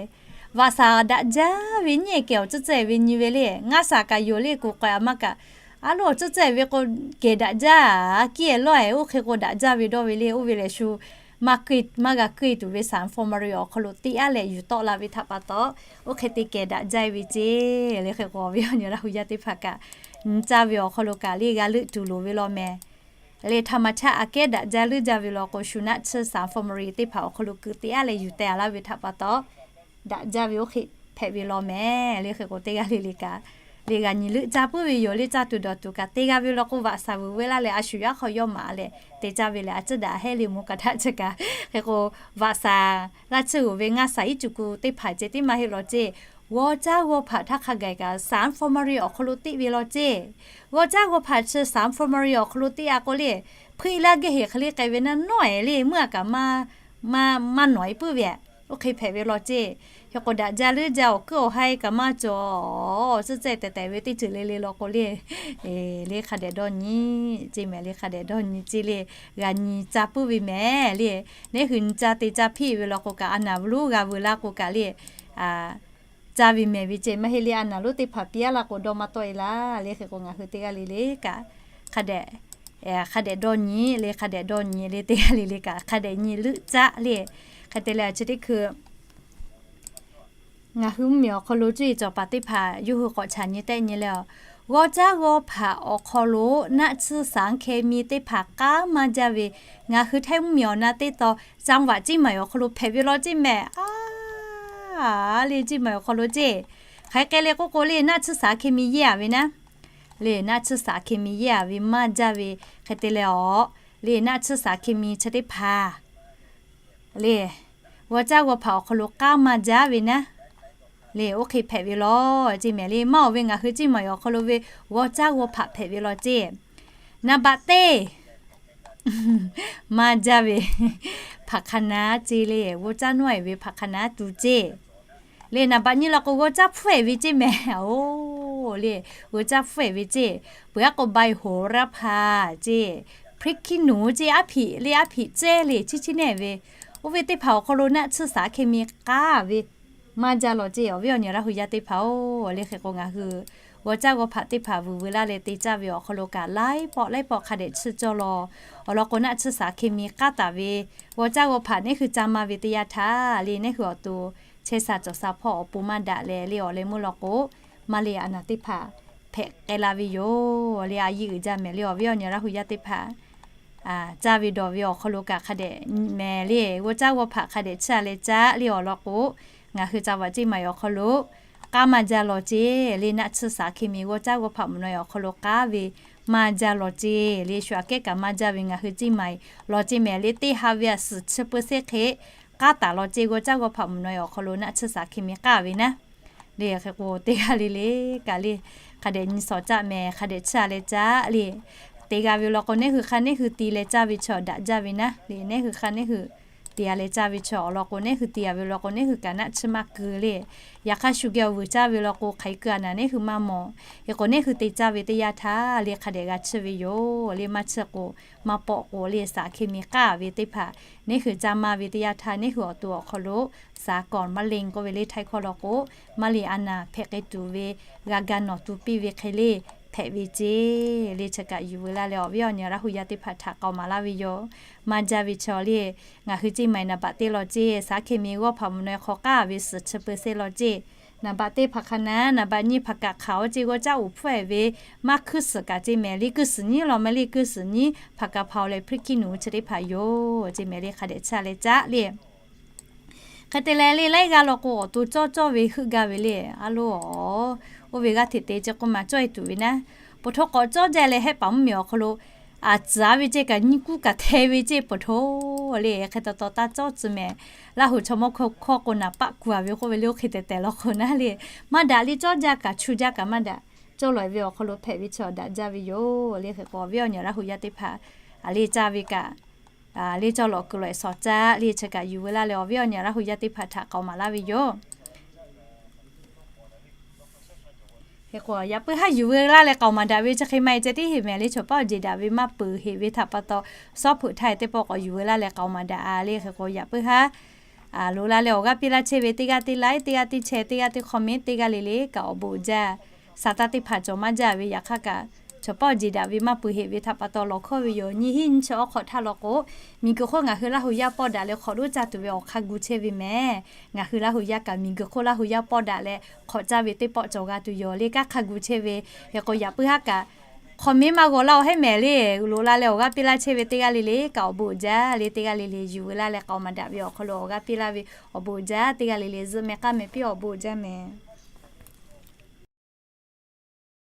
Vaꞈ shaˍ daꞈ jaˇ ve nyiˇ kehˬ awˬ tcuhˉ tcuhˉ ve nyi ve le. Ngaˇ shaˍ kaꞈ yoˬ le, kuˬ k'ai a maˇ kaꞈ, a loˉ awˬ tcuhˉ tcuhˉ ve k'o kehˬ daꞈ jaˇ, kiˇ e lawˇ e oˇ hk'e k'o daꞈ jaˇ ve dawˇ ve le. Oˇ ve lehˬ shu maˇ g'a kuiˇ tuˬ ve สารฟอร์มาลิน awˬ hk'aw lo teˇ a leh yuˬ tawˆ la ve htaꞈ pa taw, oˇ hk'e te kehˬ daꞈ jaˇ ve ceˇ le. Hk'e k'o awˬ viˉ awˬ nyi Laˇ hu yaˇ teˇ hpaˍ kaꞈ nyi caˇ ve awˬ hk'aw lo kaꞈ le g'a leuˆ tuˬ loˍ ve law mehˍ le. ธรรมชาติ aꞈ kehˉ daꞈ jaˇ leuˉ jaˇ ve law k'o shu naˆ tsuhˇ สารฟอร์มาลิน teˇ hpaˍ awˬ hk'aw lo keu teˇ a leh yuˬ teh a laˇ ve htaꞈ pa taw daꞈ jaˇ ve oˇ hk'e hpehꞈ ve law mehˍ le. Hk'e k'o teˇ g'aˇ le le kaꞈ le g'a nyi leuˆ caˇ puiˉ ve yoˬ le. Caˇ tuˬ dawˬ tuˬ kaꞈ te g'a ve law k'o vaꞈ shaˍ vuiˬ ve laˇ leh a shu yaˇ hk'aw yawˇ maˍ leh te caˇ ve leh a tcuhˉ daꞈ hehˉ le. Moˬ ka htaˆ chi kaꞈ hk'e k'o vaꞈ shaˍ laˇ tsuhˇ g'uiˬ ve ngaˇ shaˍ iˉ cuˬ ku teˇ hpaˍ ceh tiˉ maˇ heˆ law ceˇ. G'aw caˇ g'aw hpaꞈ htaˇ hk'a gaˬ kaꞈ สารฟอร์มาลิน awˬ hk'aw lo teˇ ve law ceˇ. G'aw caˇ g'aw hpaꞈ chi สารฟอร์มาลิน awˬ hk'aw lo teˇ a k'o le, hpuiˇ laˇ geh heˍ hk'e le k'ai ve naˉ nawˉ e le, meuˇ a kaꞈ maˇ nawˬ e puiˉ ve, oˇ hk'e hpehꞈ ve law ceˇ. Hk'e k'o daꞈ jaˇ leuˉ jaˇ awˬ kuiˉ awˬ haiˇ kaꞈ maˇ cawˬ. Tcuhˉ tcuhˉ teh teh ve teˇ ceuˬ le le law k'o le, le hk'a dehꞈ dawˇ nyi ceˇ mehˍ, le hk'a dehꞈ dawˇ nyi ceˇ le, g'a nyi ca puiˉ ve mehˍ le. Neˉ hui nyi ca te ca hpiˇ ve law k'o kaꞈ, a naˍ ve lonˉ g'a veu laˇ k'o kaꞈ le, ca ve mehˍ ve ceˇ. Maˇ heˆ le a naˍ lonˉ teˇ hpaˍ piˇ aˉ laˇ k'o dawˇ maˇ tawˆ e laˇ le. Hk'e k'o ngaˬ hui teˇ g'aˇ le le kaꞈ hk'a dehꞈ, hk'a dehꞈ dawˇ nyi le, hk'a dehꞈ dawˇ nyi le, teˇ g'aˇ le le kaꞈ hk'a dehꞈ nyi leuˆ caˆ le. Hk'e te leh chi teˇ hkui ngaˬ hui mvuhˇmiˬ awˬ hk'aw lo cuˇ yiˍ cawˬ paˍ teˇ hpaˍ yawˇ hui k'awꞈ chaꞈ nyi tehˆ nyi leh, g'awˇ caˉ g'awˇ hpaꞈ awˬ hk'aw lo naˆ tsuhˇ saˍ hkeˇ miˇ teˇ hpaˍ k'aˉ maˇ jaˇ ve, ngaˬ hui Htaiˇ mvuhˇmiˬ awˬ na teˇ tawn จังหวัดเชียงใหม่ awˬ hk'aw lo hpehꞈ ve law ceˇ mehˍ. A le, Chiˇ Maiˍ awˬ hk'aw lo ceˇ. Hk'aˬ hk'e k'ai le k'oˆ k'o le, naˆ tsuhˇ saˍ hkeˇ miˇ yehˇ a ve naˉ le, naˆ tsuhˇ saˍ hkeˇ miˇ yehˇ a ve maˇ jaˇ ve, hk'e te leh awˬ le naˆ tsuhˇ saˍ hkeˇ miˇ chi teˇ hpaˍ le, g'awˇ caˉ g'awˇ hpaꞈ awˬ hk'aw lo k'aˉ maˇ jaˇ ve naˉ le, oˇ hk'e hpehꞈ ve law ceˇ mehˍ le. Maˇ awˬ ve ngaˬ hui Chiˇ Maiˍ awˬ hk'aw lo ve g'awˇ caˉ g'awˇ hpaꞈ hpehꞈ ve law ceˇ. Naˍ baꞈ teˇ maˇ jaˇ ve hpaꞈ hk'a naˉ ceˇ le, g'awˇ caˉ nawˉ e ve hpaꞈ hk'a naˉ tu ceˇ le. Naˍ baꞈ nyi law k'o g'awˇ caˉ hpfuhˇ e ve ceˇ mehˍ. Oˬ le, g'awˇ caˉ hpfuhˇ e ve ceˇ. Peuˬ aˉ k'o ใบโหระพา ceˇ, พริกขี้หนู ceˇ, aˉ hpiꞈ le, aˉ hpiꞈ cehˇ le, chiˇ chiˇ neˇ ve, oˇ ve teˇ hpaˍ awˬ hk'aw lo naˆ tsuhˇ saˍ hkeˇ miˇ k'aˉ ve maˇ jaˇ law ceˇ. Awˬ viˉ awˬ nyi Laˇ hu yaˇ teˇ hpaˍ-oˬ, le hk'e k'o ngaˬ hui g'awˇ caˉ g'awˇ hpaꞈ teˇ hpaˍ vuiˬ veu laˇ leh te caˇ ve awˬ hk'aw lo kaꞈ laiˉ pawˆ laiˉ pawˆ hk'a dehꞈ chiˇ cawˇ law. Awˬ lawn k'o naˆ tsuhˇ saˍ hkeˇ miˇ k'aˉ taˍ ve g'awˇ caˉ g'awˇ hpaꞈ neˉ hui ca ma ve teˇ yanˇ htaˇ le, neˉ hui awˬ to chehˇ sha cawˬ sha hpawˇ awˬ pon maˇ daꞈ leh le, awˬ leh meuˇ law k'o maˇ le a naˍ teˇ hpaˍ hpehꞈ k'ai la ve yoˬ le. A yiˇ uiˍ jaˇ mehˍ le. Awˬ viˉ awˬ nyi Laˇ hu yaˇ teˇ hpaˍ caˇ ve dawˬ ve awˬ hk'aw lo kaꞈ hk'a dehꞈ mehˍ le, g'awˇ caˉ g'awˇ hpaꞈ hk'a dehꞈ chiˇ a leh caˉ le. Awˬ lawn k'o ngaˬ hui จังหวัดเชียงใหม่ awˬ hk'aw lo k'aˉ maˇ jaˇ law ceˇ le, naˆ tsuhˇ saˍ hkeˇ miˇ g'awˇ caˉ g'awˇ hpaꞈ mvuhˬ naw e awˬ hk'aw lo k'aˉ ve maˇ jaˇ law ceˇ le. Shu aꞈ kehˉ kaꞈ maˇ jaˇ ve ngaˬ hui Chiˇ Maiˍ law ceˇ mehˍ le. Teˇ ha ve a suhˍ chi เปอร์เซ็นต์ hk'e k'aˉ taˍ law ceˇ, g'awˇ caˉ g'awˇ hpaꞈ mvuhˬ naw e awˬ hk'aw lo naˆ tsuhˇ saˍ hkeˇ miˇ k'aˉ ve naˉ le. Hk'e k'o teˇ g'aˇ le le kaꞈ le hk'a dehꞈ nyi shawˍ caˆ mehˍ, hk'a dehꞈ chiˇ a leh caˉ le. Te g'a ve law k'o neˉ hui hk'a neˉ hui ti leh caˇ ve chi awˬ daꞈ jaˇ ve naˉ le. Neˉ hui hk'a neˉ hui ti a leh caˇ ve chi awˬ lawn k'o neˉ hui ti a ve law k'o neˉ hui kaꞈ naˆ tsuhˇ maˇ keu le. Yaꞈ hk'aˇ shu geh awˬ vuiˬ caˇ ve law k'o hk'aˬ hk'e keu a naˍ neˉ hui maˇ mawˬ. Hk'e k'o neˉ hui te caˇ ve teˇ yanˇ htaˇ le hk'a dehꞈ g'a chiˇ ve yoˬ le. Maˇ chiˇ k'o maˇ pawˆ k'o le saˍ hkeˇ miˇ k'aˉ ve teˇ hpaˍ neˉ hui caˇ maˇ ve teˇ yanˇ htaˇ neˉ hui awˬ to awˬ hk'aw lo สากลมะเร็ง k'oˆ ve le Htaiˇ hkawˇ law k'o maˇ le a naˍ hpehꞈ k'ai tuˬ ve g'a ga nawˬ tu piˇ ve hk'e le hpehꞈ ve ceˇ le. Chi kaꞈ yuˬ veu laˇ leh awˬ viˉ awˬ nyi Laˇ hu yaˇ teˇ hpaˍ htaꞈ k'aoˍ maˍ laˇ ve yoˬ. Maˇ jaˇ ve chaw le ngaˬ hui Chiˇ Maiˍ naˍ baꞈ teˇ law ceˇ, saˍ hkeˇ miˇ g'awˇ hpaꞈ mvuhˬ naw e hk'aw k'aˉ ve suhˍ chi เปอร์เซ็นต์ law ceˇ. Naˍ baꞈ teˇ hpaˍ hk'a naˉ, naˍ baꞈ nyi hpaˍ kaꞈ hk'aˬ oˇ ceˇ g'awˇ caˉ uˍ hpfuhˇ e ve maˇ hkuiˇ suhˍ kaꞈ ceˇ mehˍ le. Kuiˇ suhˍ nyiˉ law maˇ le, kuiˇ suhˍ nyiˉ hpaˍ kaꞈ hpaˍ-oˬ leh พริกขี้หนู chi teˇ hpaˍ yoˬ ceˇ mehˍ le. Hk'a dehꞈ chiˇ a leh caˉ le. Hk'e te leh le laiˉ g'aˇ law k'o awˬ to cawˇ cawˇ ve heuˆ gaˇ ve le. A loˬ, oˇ ve g'aˇ hteꞈ te ceˇ k'oˆ ma cawˇ e tuˬ ve naˉ, poˬ htaw k'awꞈ cawˇ jaˇ leh hehˆ paˍ mvuhˇmiˬ awˬ hk'aw lo aˬ tcuhˍ a ve ceˇ kaꞈ nyiˇ kuˉ kaꞈ hteh ve ceˇ poˬ htaw le. Hk'e taw taw taˇ cawˇ tcuh mehˍ. Laˇ hoꞈ chaw mawˇ hkawˇ k'o naˍ paˆ kuˬ a ve k'oˆ ve le. Oˇ hk'e tehꞈ tehꞈ law k'o naˉ le, maˇ daꞈ le. Cawˇ jaˇ kaꞈ chu jaˇ kaꞈ maˇ daꞈ. Cawˇ lawˬ e ve awˬ hk'aw lo hpehꞈ ve chi awˬ daꞈ jaˇ ve yoˬ le. Hk'e k'o awˬ viˉ awˬ nyi Laˇ hu yaˇ teˇ hpaˍ a le caˇ ve kaꞈ le cawˇ lawꞈ kuiˬ lawꞈ e shawˍ caˆ le. Chi kaꞈ yuˬ veu laˇ leh awˬ viˉ awˬ nyi Laˇ hu yaˇ teˇ hpaˍ htaꞈ k'aoˍ maˍ laˇ ve yoˬ. Hk'e k'o yaꞈ puiˉ haˉ yuˬ veu laˇ leh k'aoˍ maˍ daꞈ ve chi hk'e maˇ heˆ ceh tiˉ heˆ mehˍ le. Chaw paˉ awˬ jeˬ daꞈ ve maˇ peuˬ heˆ ve htaꞈ pa taw, sawˉ hpeuꞈ htaˇ e teˇ pawˆ k'awꞈ yuˬ veu laˇ leh k'aoˍ maˍ daꞈ a le. Hk'e k'o yaꞈ puiˉ haˉ loꞈ la leh awˬ g'aˇ piˇ laˇ chehˇ ve teˇ g'aˇ teˇ like, teˇ g'aˇ teˇ share, teˇ g'aˇ teˇ comment, teˇ g'aˇ le le kaꞈ awˬ bon uiˍ jaˇ. Saˍ taˇ teˇ hpaˍ cawˬ maˇ jaˇ ve yaꞈ hk'aˇ kaꞈ chaw paˉ awˬ jeˬ daꞈ ve maˇ peuˬ heˆ ve htaꞈ pa taw lawˬ hkawˇ ve yoˬ. Nyi hiˉ nyi chi awˬ hk'awꞈ htaˇ law k'o miˬguiˬ hk'oˆ ngaˬ hui Laˇ hu yaˇ pawˆ daꞈ leh hk'awꞈ loˉ caˇ tuˬ ve awˬ hk'a gu chehˇ ve mehˍ. Ngaˬ hui Laˇ hu yaˇ kaꞈ miˬguiˬ hk'oˆ Laˇ hu yaˇ pawˆ daꞈ leh hk'awꞈ caˇ ve teˇ pawˆ cawˬ g'a tuˬ yoˬ le. Kanˉ hk'a gu chehˇ ve, hk'e k'o yaꞈ puiˉ haˉ kaꞈ comment maˇ g'aw laˇ-oˬ heˉ mehˍ le. Loꞈ la leh awˬ g'aˇ piˇ laˇ chehˇ ve teˇ g'aˇ le le kaꞈ awˬ bon uiˍ jaˇ le. Teˇ g'aˇ le le yuˬ veu laˇ leh k'aoˍ maˍ daꞈ ve awˬ hk'aw lo awˬ g'aˇ piˇ laˇ ve awˬ bon uiˍ jaˇ. Teˇ g'aˇ le le zuhˆ meh k'aˉ meh piˇ awˬ bon uiˍ jaˇ mehˍ.